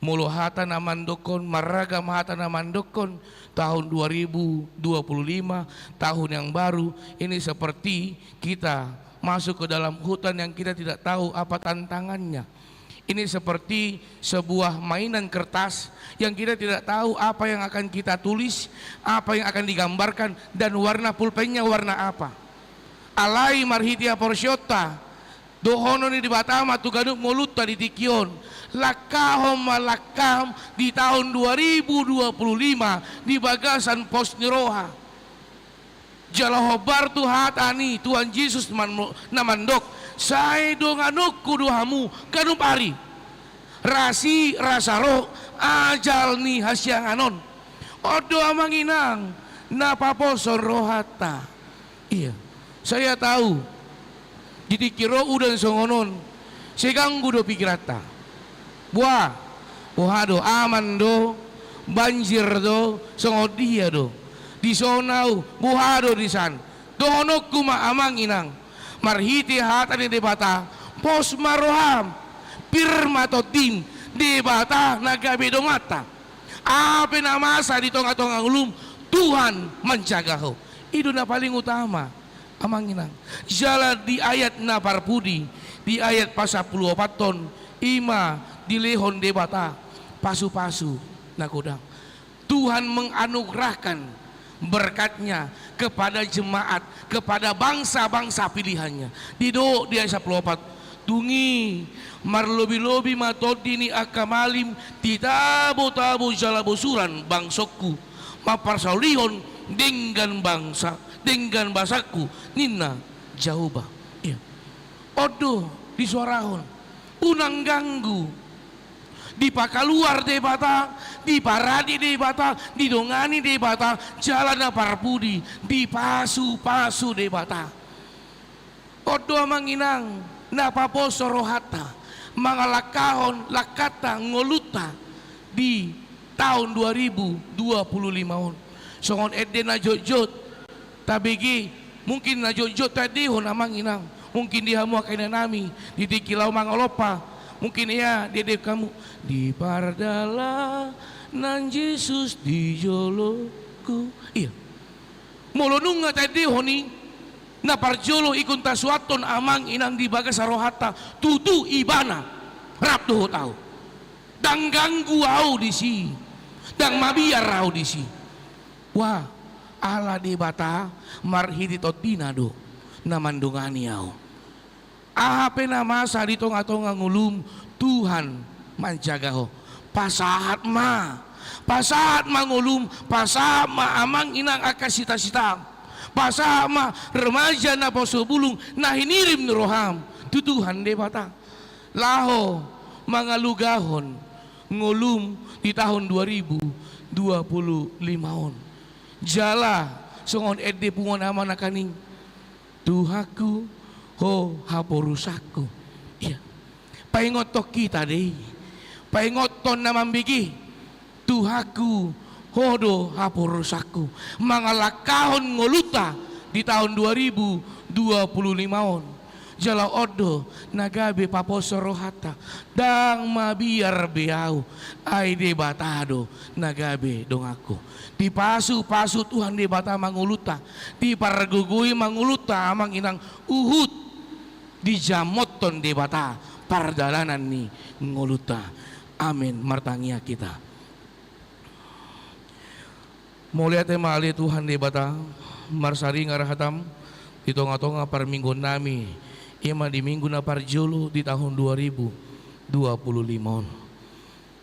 Molo hata na mandokkon, marragam hata na mandokkon, tahun dua ribu dua puluh lima, tahun yang baru, ini seperti kita masuk ke dalam hutan yang kita tidak tahu apa tantangannya. Ini seperti sebuah mainan kertas yang kita tidak tahu apa yang akan kita tulis, apa yang akan digambarkan, dan warna pulpennya warna apa. Alai marhite haporseaonta, dohonon ni Debata ma tu ganup ngolunta di tingki on, langkahon ma langkam di taon dua ribu dua puluh lima di bagasan pos ni roha. Jala hombar tu hata ni Tuhan Jesus man-, na mandok, sai donganonku do hamu ganup ari. Rasi rasa roh ajal ni hasiangan on. On do, amang inang, na paposhon rohanta. Ia, saya tahu, di tingki ro udan songon on, Sai ganggu do pingkiranta. Boha, boha do, aman do, banjir do, songon dia do. Dison ahu, boha do disan. Dohononku ma amang inang, marhite hata ni Debata, pos ma roham, pir ma tondim, Debata na gabe donganta. Aha pe na masa di tonga-tonga ngolum, Tuhan manjaga ho. I do na paling utama, amang inang. Jala di ayat na parpudi, di ayat pasampulu opathon, i ma dilehon Debata pasu-pasu na godang. Tuhan menganugerahkan berkat-Nya kepada jemaat, kepada bangsa-bangsa pilihan-Nya. Didok di ayat sampulu opat, dung i marlobi-lobi ma tondi ni angka malim di tabo-tabo jala bosuran bangsongku, mamparsaulihon denggan bangsa, denggan basangku, ninna Jahowa. Iya. On do disoarahon. Unang ganggu. Dipakaluar Debata, diparade Debata, didongani Debata, jala na parpudi, dipasu-pasu Debata. On do amang inang, na paposo rohanta, mangalangkahon langkanta, ngolunta, di taon dua ribu dua puluh lima on. Songon ende na jotjot tabege, mungkin na jotjot taendehon amang inang, mungkin di hamu angka inanami, di tingki laho mangalompa, mungkin ia diendehon hamu, di pardalanan Jesus di joloku. Iya. Molo nunga taendehon i, na parjolo ingkon tasuanhon amang inang di bagasan rohanta, tutu Ibana rap dohot ahu. Ndang ganggu ahu disi, ndang mabiar ahu disi. Wah, ala Debata marhite tondina do na mandongani ahu. Aha pe na masa di tonga-tonga ngolum, Tuhan manjaga ho. Pasahat ma, pasahat ma ngolum, pasahat ma amang inang angka sita-sita, pasahat ma remaja na poso bulung na hinirim ni roham tu Tuhan Debata. Laho mangalugahon ngolum di taon dua ribu dua puluh lima on. Jala songon ende punguan ama nangkaning, Tuhanku, Ho haporusanku. Iya. Paingothon hita do i. Paingothon na mambege. Tuhanku, Ho do haporusanku. Mangalangkahon ngolunta di taon dua ribu dua puluh lima on. Jala on do na gabe paposo rohanta. Ndang mabiar be ahu, ai Debata do na gabe donganku. Dipasu-pasu Tuhan Debata ma ngolunta, dipargogoi ma ngolunta amang inang, huhut dijamothon Debata pardalanan ni ngolunta. Amen. Martangiang hita. Mauliate ma ale Tuhan Debata, marsaringar hatam di tonga-tonga parmingguonnami, i ma di minggu na parjolo di taon dua ribu dua puluh lima on.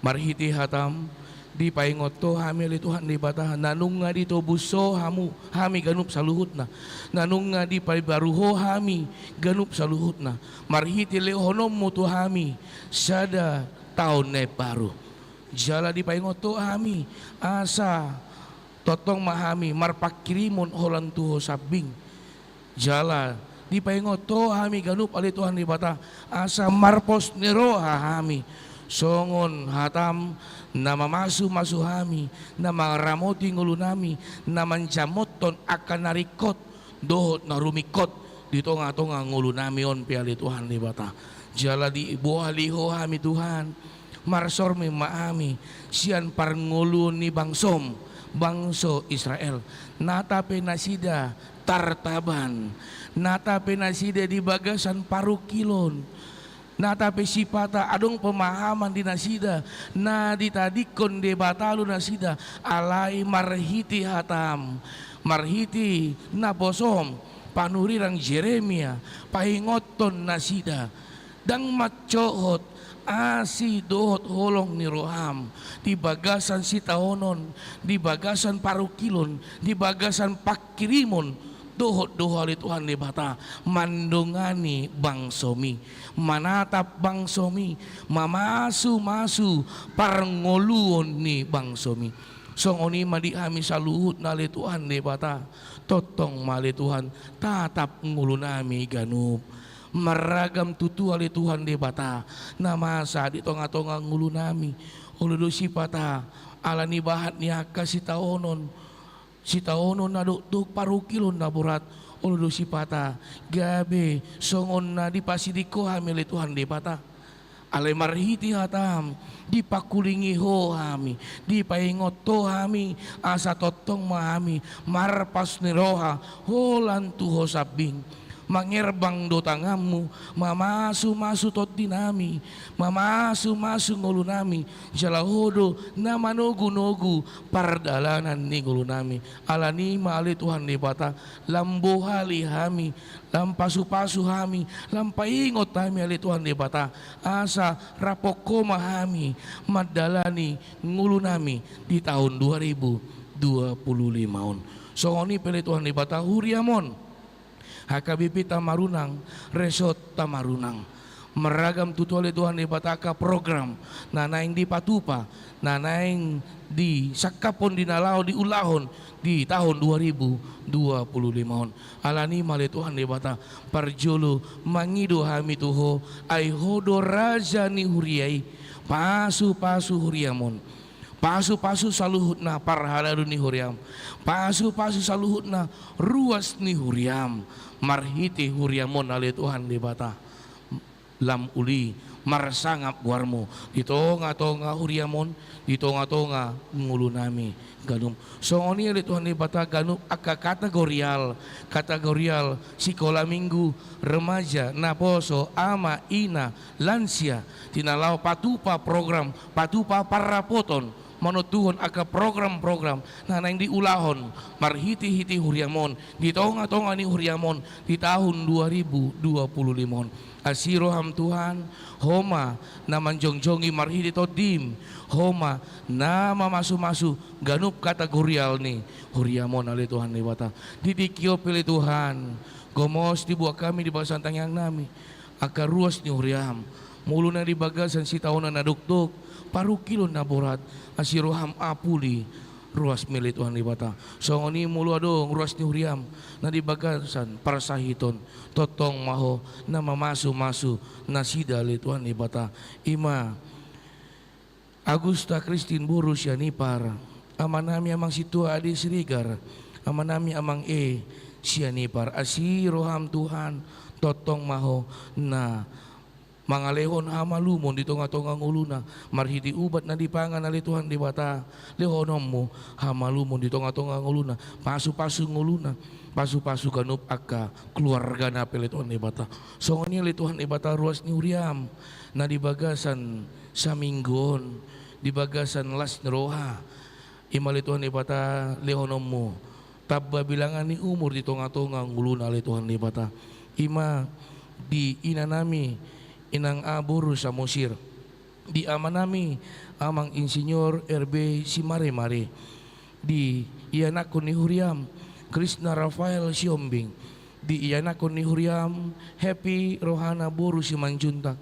Marhite hatam, dipaingot Ho hami ale Tuhan Debata, na nunga ditobus Ho hamu, hami ganup saluhutna, na nunga dipabaru Ho hami ganup saluhutna, marhite lehononmu tu hami sada taon na imbaru. Jala dipaingot Ho hami, asa tongtong ma hami marpanghirimon holan tu Ho sambing. Jala dipaingot Ho hami ganup ale Tuhan Debata, asa marpos ni roha hami songon hatam na mamasu-masu hami, na mangaramoti ngolunami, na manjamothon angka na ringkot dohot na rumingkot di tonga-tonga ngolunami on pe ale Tuhan Debata. Jala dibohali Ho hami Tuhan, marsormin ma hami sian parngoluon ni bangsom, bangso Israel. Nata pe nasida tartaban, nata pe nasida di bagasan parungkilon, nata pe sipata adong pemahaman di nasida, na ditadingkon Debata do nasida, alai marhite hatam, marhite naposom, panurirang Jeremia, paingothon nasida, ndang mansohot asi dohot holong ni roham di bagasan sitaonon, di bagasan parungkilon, di bagasan panghirimon dohot do Ho ale Tuhan Debata mandongani bangsomi, manatap bangsomi, mamasu-masu parngoluon ni bangsomi. Songon i ma di hami saluhutna ale Tuhan Debata, tongtong ma ale Tuhan tatap ngolunami ganup. Marragam tutu ale Tuhan Debata, na masa di tonga-tonga ngolunami. Olo do sipata, ala ni bahat ni angka sitaonon, sitaonon na dokdok, parungkilon na borat. Olo do sipata, gabe songon na dipasiding Ho hami ale Tuhan Debata. Alai marhite hataM, dipangkulingi Ho hami, dipaingot Ho hami, asa tongtong ma hami marpas ni roha holan tu Ho sambing. Mangerbang do tanganMu, mamasu-masu tondinami, mamasu-masu ngolunami, jala Ho do na manogu-nogu pardalanan ni ngolunami. Ala ni i ma ale Tuhan Debata, lam bohali hami, lam pasu-pasu hami, lam paingot hami ale Tuhan Debata, asa rap Ho ma hami mandalani ngolunami di taon dua ribu dua puluh lima on. Songon i pe ale Tuhan Debata, huriaM on, H K B P Tamarunang, Resort Tamarunang. Marragam tutu ale Tuhan Debata angka program na naeng dipatupa, na naeng disangkaphon, di na laho diulahon di taon dua ribu dua puluh lima on. Ala ni i ma ale Tuhan Debata, parjolo mangido hami tu Ho, ai Ho do raja ni huria i. Pasu-pasu huriaM on. Pasu-pasu saluhutna parhalado ni huriaM. Pasu-pasu saluhutna ruas ni huriaM. Marhite huriaM on ale Tuhan Debata, lam uli marsangap goarMu di tonga-tonga huriaM on, di tonga-tonga ngolunami ganup. Songon i ale Tuhan Debata, ganup angka kategorial, kategorial sikola minggu, remaja, naposo, ama, ina, lansia, di na laho patupa program, patupa parrapoton, manontuhon angka program-program na naeng diulahon marhite-hite huriaM on di tonga-tonga ni huriaM on di taon dua ribu dua puluh lima on. Asi rohaM Tuhan, Ho ma na manjongjongi marhite TondiM, Ho ma na mamasu-masu ganup kategorial ni huriaM on ale Tuhan Debata. Di tingki on pe ale Tuhan, gomos dibuat hami di bagasan tangiangnami angka ruas ni huriaM, molo na di bagasan sitaonon na dokdok, parungkilon na borat, asi rohaM apuli ruasMi ale Tuhan Debata. Songon i molo adong ruas ni huriaM na di bagasan parsahiton, tongtong ma Ho na mamasu-masu nasida ale Tuhan Debata. I ma Agusta Kristin boru Sianipar, amanami Amang Sintua Ade Siregar, amanami Amang E Sianipar. Asi rohaM Tuhan, tongtong ma Ho na mangalehon hamalumon di tonga-tonga ngoluna, marhite ubat na dipangan ale Tuhan Debata, lehononMu hamalumon di tonga-tonga ngoluna, pasu-pasu ngoluna, pasu-pasu ganup angka keluargana pe ale Tuhan Debata. Songon i ale Tuhan Debata ruas ni huriaM na di bagasan saminggu on, di bagasan las ni roha, i ma ale Tuhan Debata lehononMu tamba bilangan ni umur di tonga-tonga ngoluna ale Tuhan Debata. I ma di inanami Inang A boru Samosir, di amanami Amang Insinyur R B Simaremare, di ianakhon ni huriaM Krisna Rafael Sihombing, di ianakhon ni huriaM Happy Rohana boru Simanjuntak,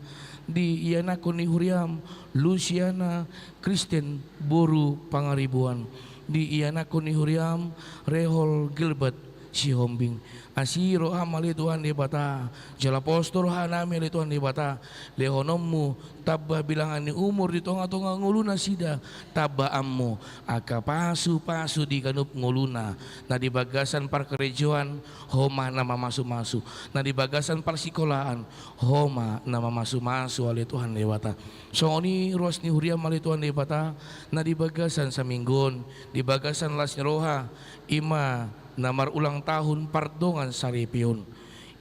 di ianakhon ni huriaM Lusiana Kristen boru Pangaribuan, di ianakhon ni huriaM Rehol Gilbert Sihombing. Asi rohaM ale Tuhan Debata, jala pos do rohanami ale Tuhan Debata, lehononMu tamba bilangan ni umur di tonga-tonga ngolunasida, tambaanMu angka pasu-pasu di ganup ngoluna, na di bagasan parkarejoan, Ho ma na mamasu-masu, na di bagasan parsikolaan, Ho ma na mamasu-masu ale Tuhan Debata. Songon i ruas ni huriaM ale Tuhan Debata, na di bagasan saminggu on, di bagasan las ni roha, i ma na marulang tahun pardongan saripeon.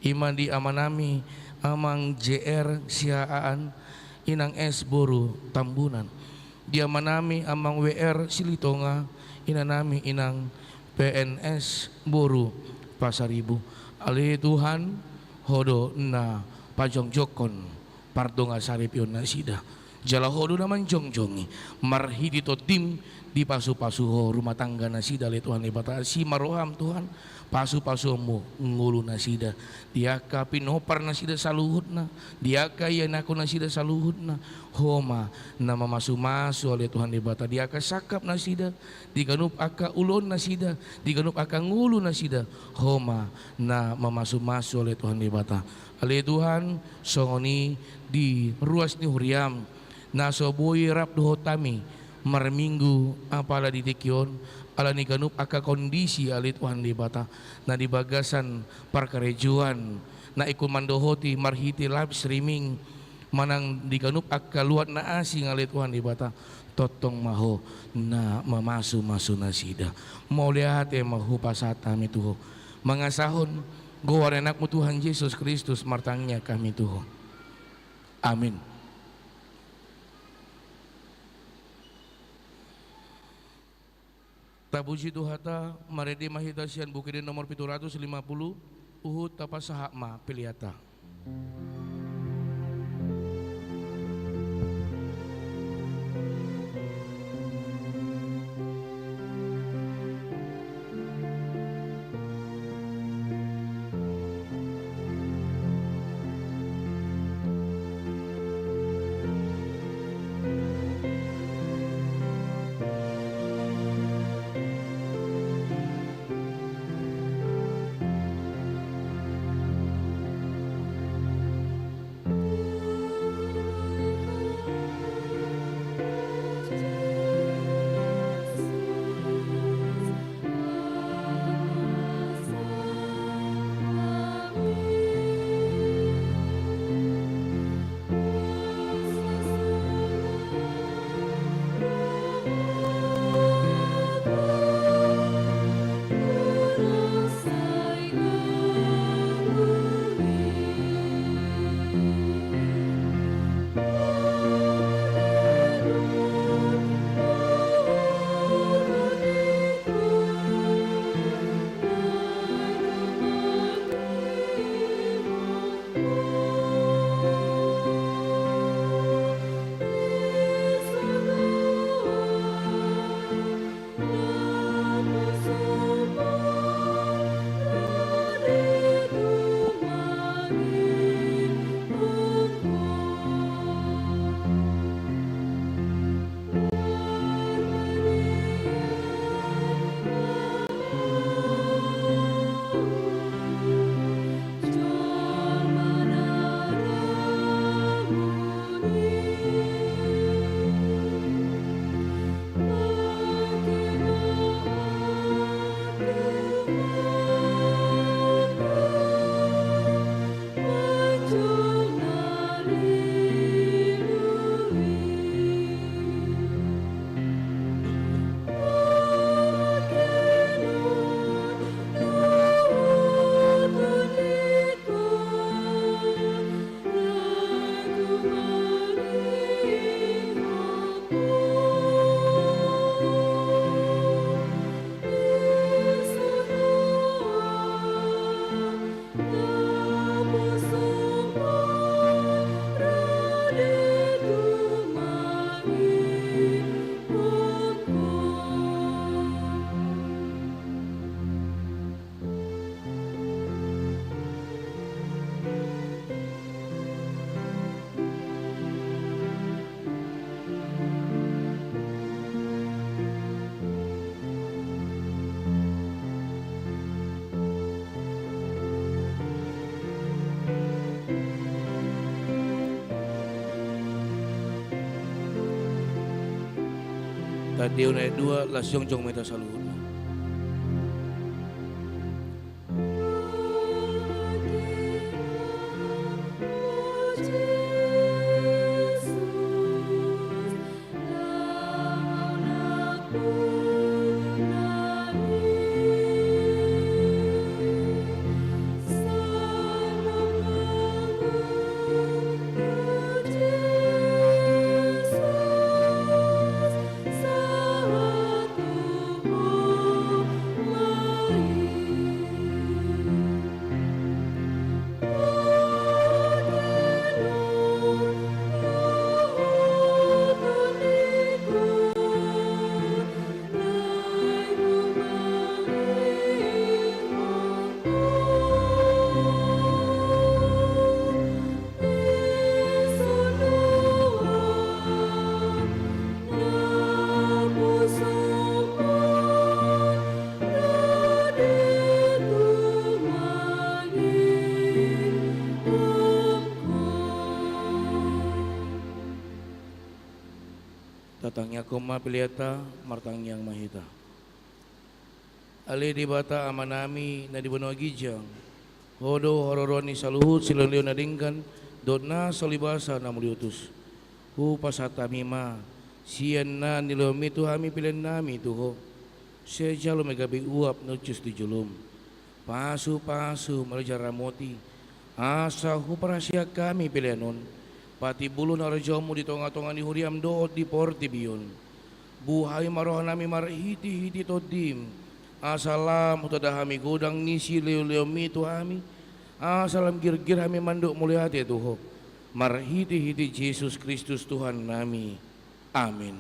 I ma di amanami Amang J R Siahaan, Inang S boru Tambunan, di amanami Amang W R Silitonga, inanami Inang P N S boru Pasaribu. Ale Tuhan, Ho do na pajongjongkon pardongan saripeon nasida. Jala Ho do na manjongjongi, marhite Tondim dipasupasu Ho rumah tangga nasida ale Tuhan Debata. Asi ma roham Tuhan, pasupasuonmu ngolu nasida, di angka pinompar nasida saluhutna, di angka ianakhon nasida saluhutna, Ho ma na mamasumasu ale Tuhan Debata, di angka sangkap nasida, di ganup angka ulaon nasida, di ganup angka ngolu nasida, Ho ma na mamasumasu ale Tuhan Debata. Ale Tuhan, songon i di ruas ni huriam, na so boi rap dohot hami marminggu apala di tingki on, ala ni ganup angka kondisi ale Tuhan Debata, na di bagasan parkarejoan, na ingkon mandohoti marhite live streaming, manang di ganup angka luat na asing ale Tuhan Debata, tongtong ma Ho na mamasumasu nasida. Mauliate ma hupasahat hami tu Ho. Mangasahon goar ni AnakMu Tuhan Jesus Kristus martangiang hami tu Ho. Amin. Tapuji Tuhanta, marende ma hita sian Buku Ende nomor pitu ratus lima puluh, huhut tapasahat ma peleanta. Tadeu na dua, las jongjong ma hita saluhutna. Ingkon ma peleanta, martangiang ma hita. Ale Debata Amanami na di banua ginjang, Ho do haroroan ni saluhut silehonlehon na denggan dohot na salibasa na mauliutus. Hupasahat hami ma sian na nilehonMi tu hami peleannami tu Ho. Sai jalo ma i gabe uap na uncus di jolom. Pasupasu ma i jala ramoti, asa huparhaseang hami pelean on patimbulhon harajaonMu di tongatonga ni huriaM dohot di portibi on. Buhai ma rohanami marhitehite TondiM, asa lam hutanda hami godang ni silehonlehonMi tu hami, asa lam girgir hami mandok mauliate tu Ho. Marhitehite Jesus Kristus Tuhannami. Amen.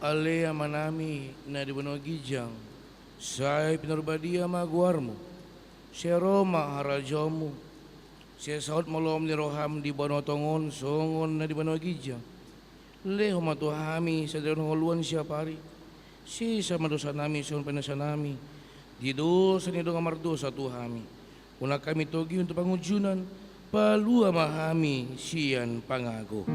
Ale Amanami na di banua ginjang, sai pinarbadia ma goarMu. Sai ro ma harajaonMu. Sai saut ma lomo ni rohaM di banua tonga on songon na di banua ginjang. Lehon ma tu hami sadari on hangoluan siapari. Sesa ma dosanami songon painuasanami di dosa ni dongan mardosa tu hami. Unang hami togihon tu pangunjunan, palua ma hami sian pangago.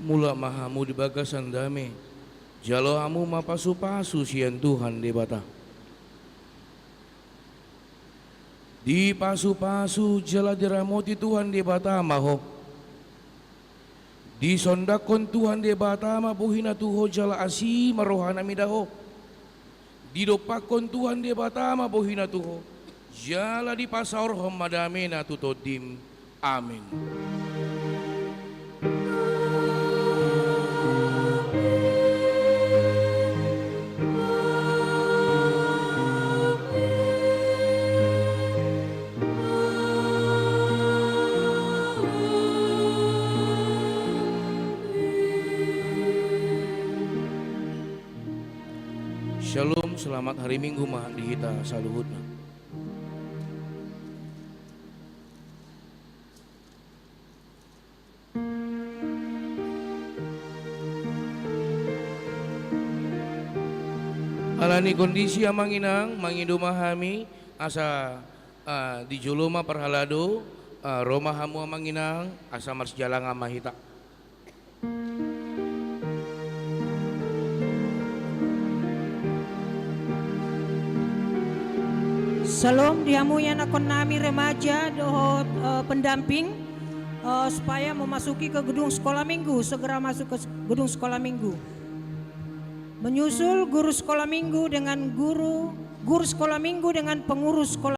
Mulak ma hamu di bagasan dame, jalo hamu ma pasupasu sian Tuhan Debata. Dipasupasu jala diramoti Tuhan Debata ma ho. Disondangkon Tuhan Debata ma bohina tu ho jala asi ma rohana mida ho. Didompakkon Tuhan Debata ma bohina tu ho, jala dipasaorhon ma damena tu tondim. Amen. Shalom, selamat hari Minggu ma di hita saluhutna. Ala ni kondisi, amang inang, mangido ma hami asa, ah, di jolo ma parhalado, ah, ro ma hamu, amang inang, asa marsijalangan ma hita. Shalom di hamu ianakkonnami remaja dohot, eh, pendamping, eh, supaya memasuki ke gedung sekolah minggu, segera masuk ke s-, gedung sekolah minggu. Menyusul guru sekolah minggu dengan guru, guru sekolah minggu dengan pengurus sekolah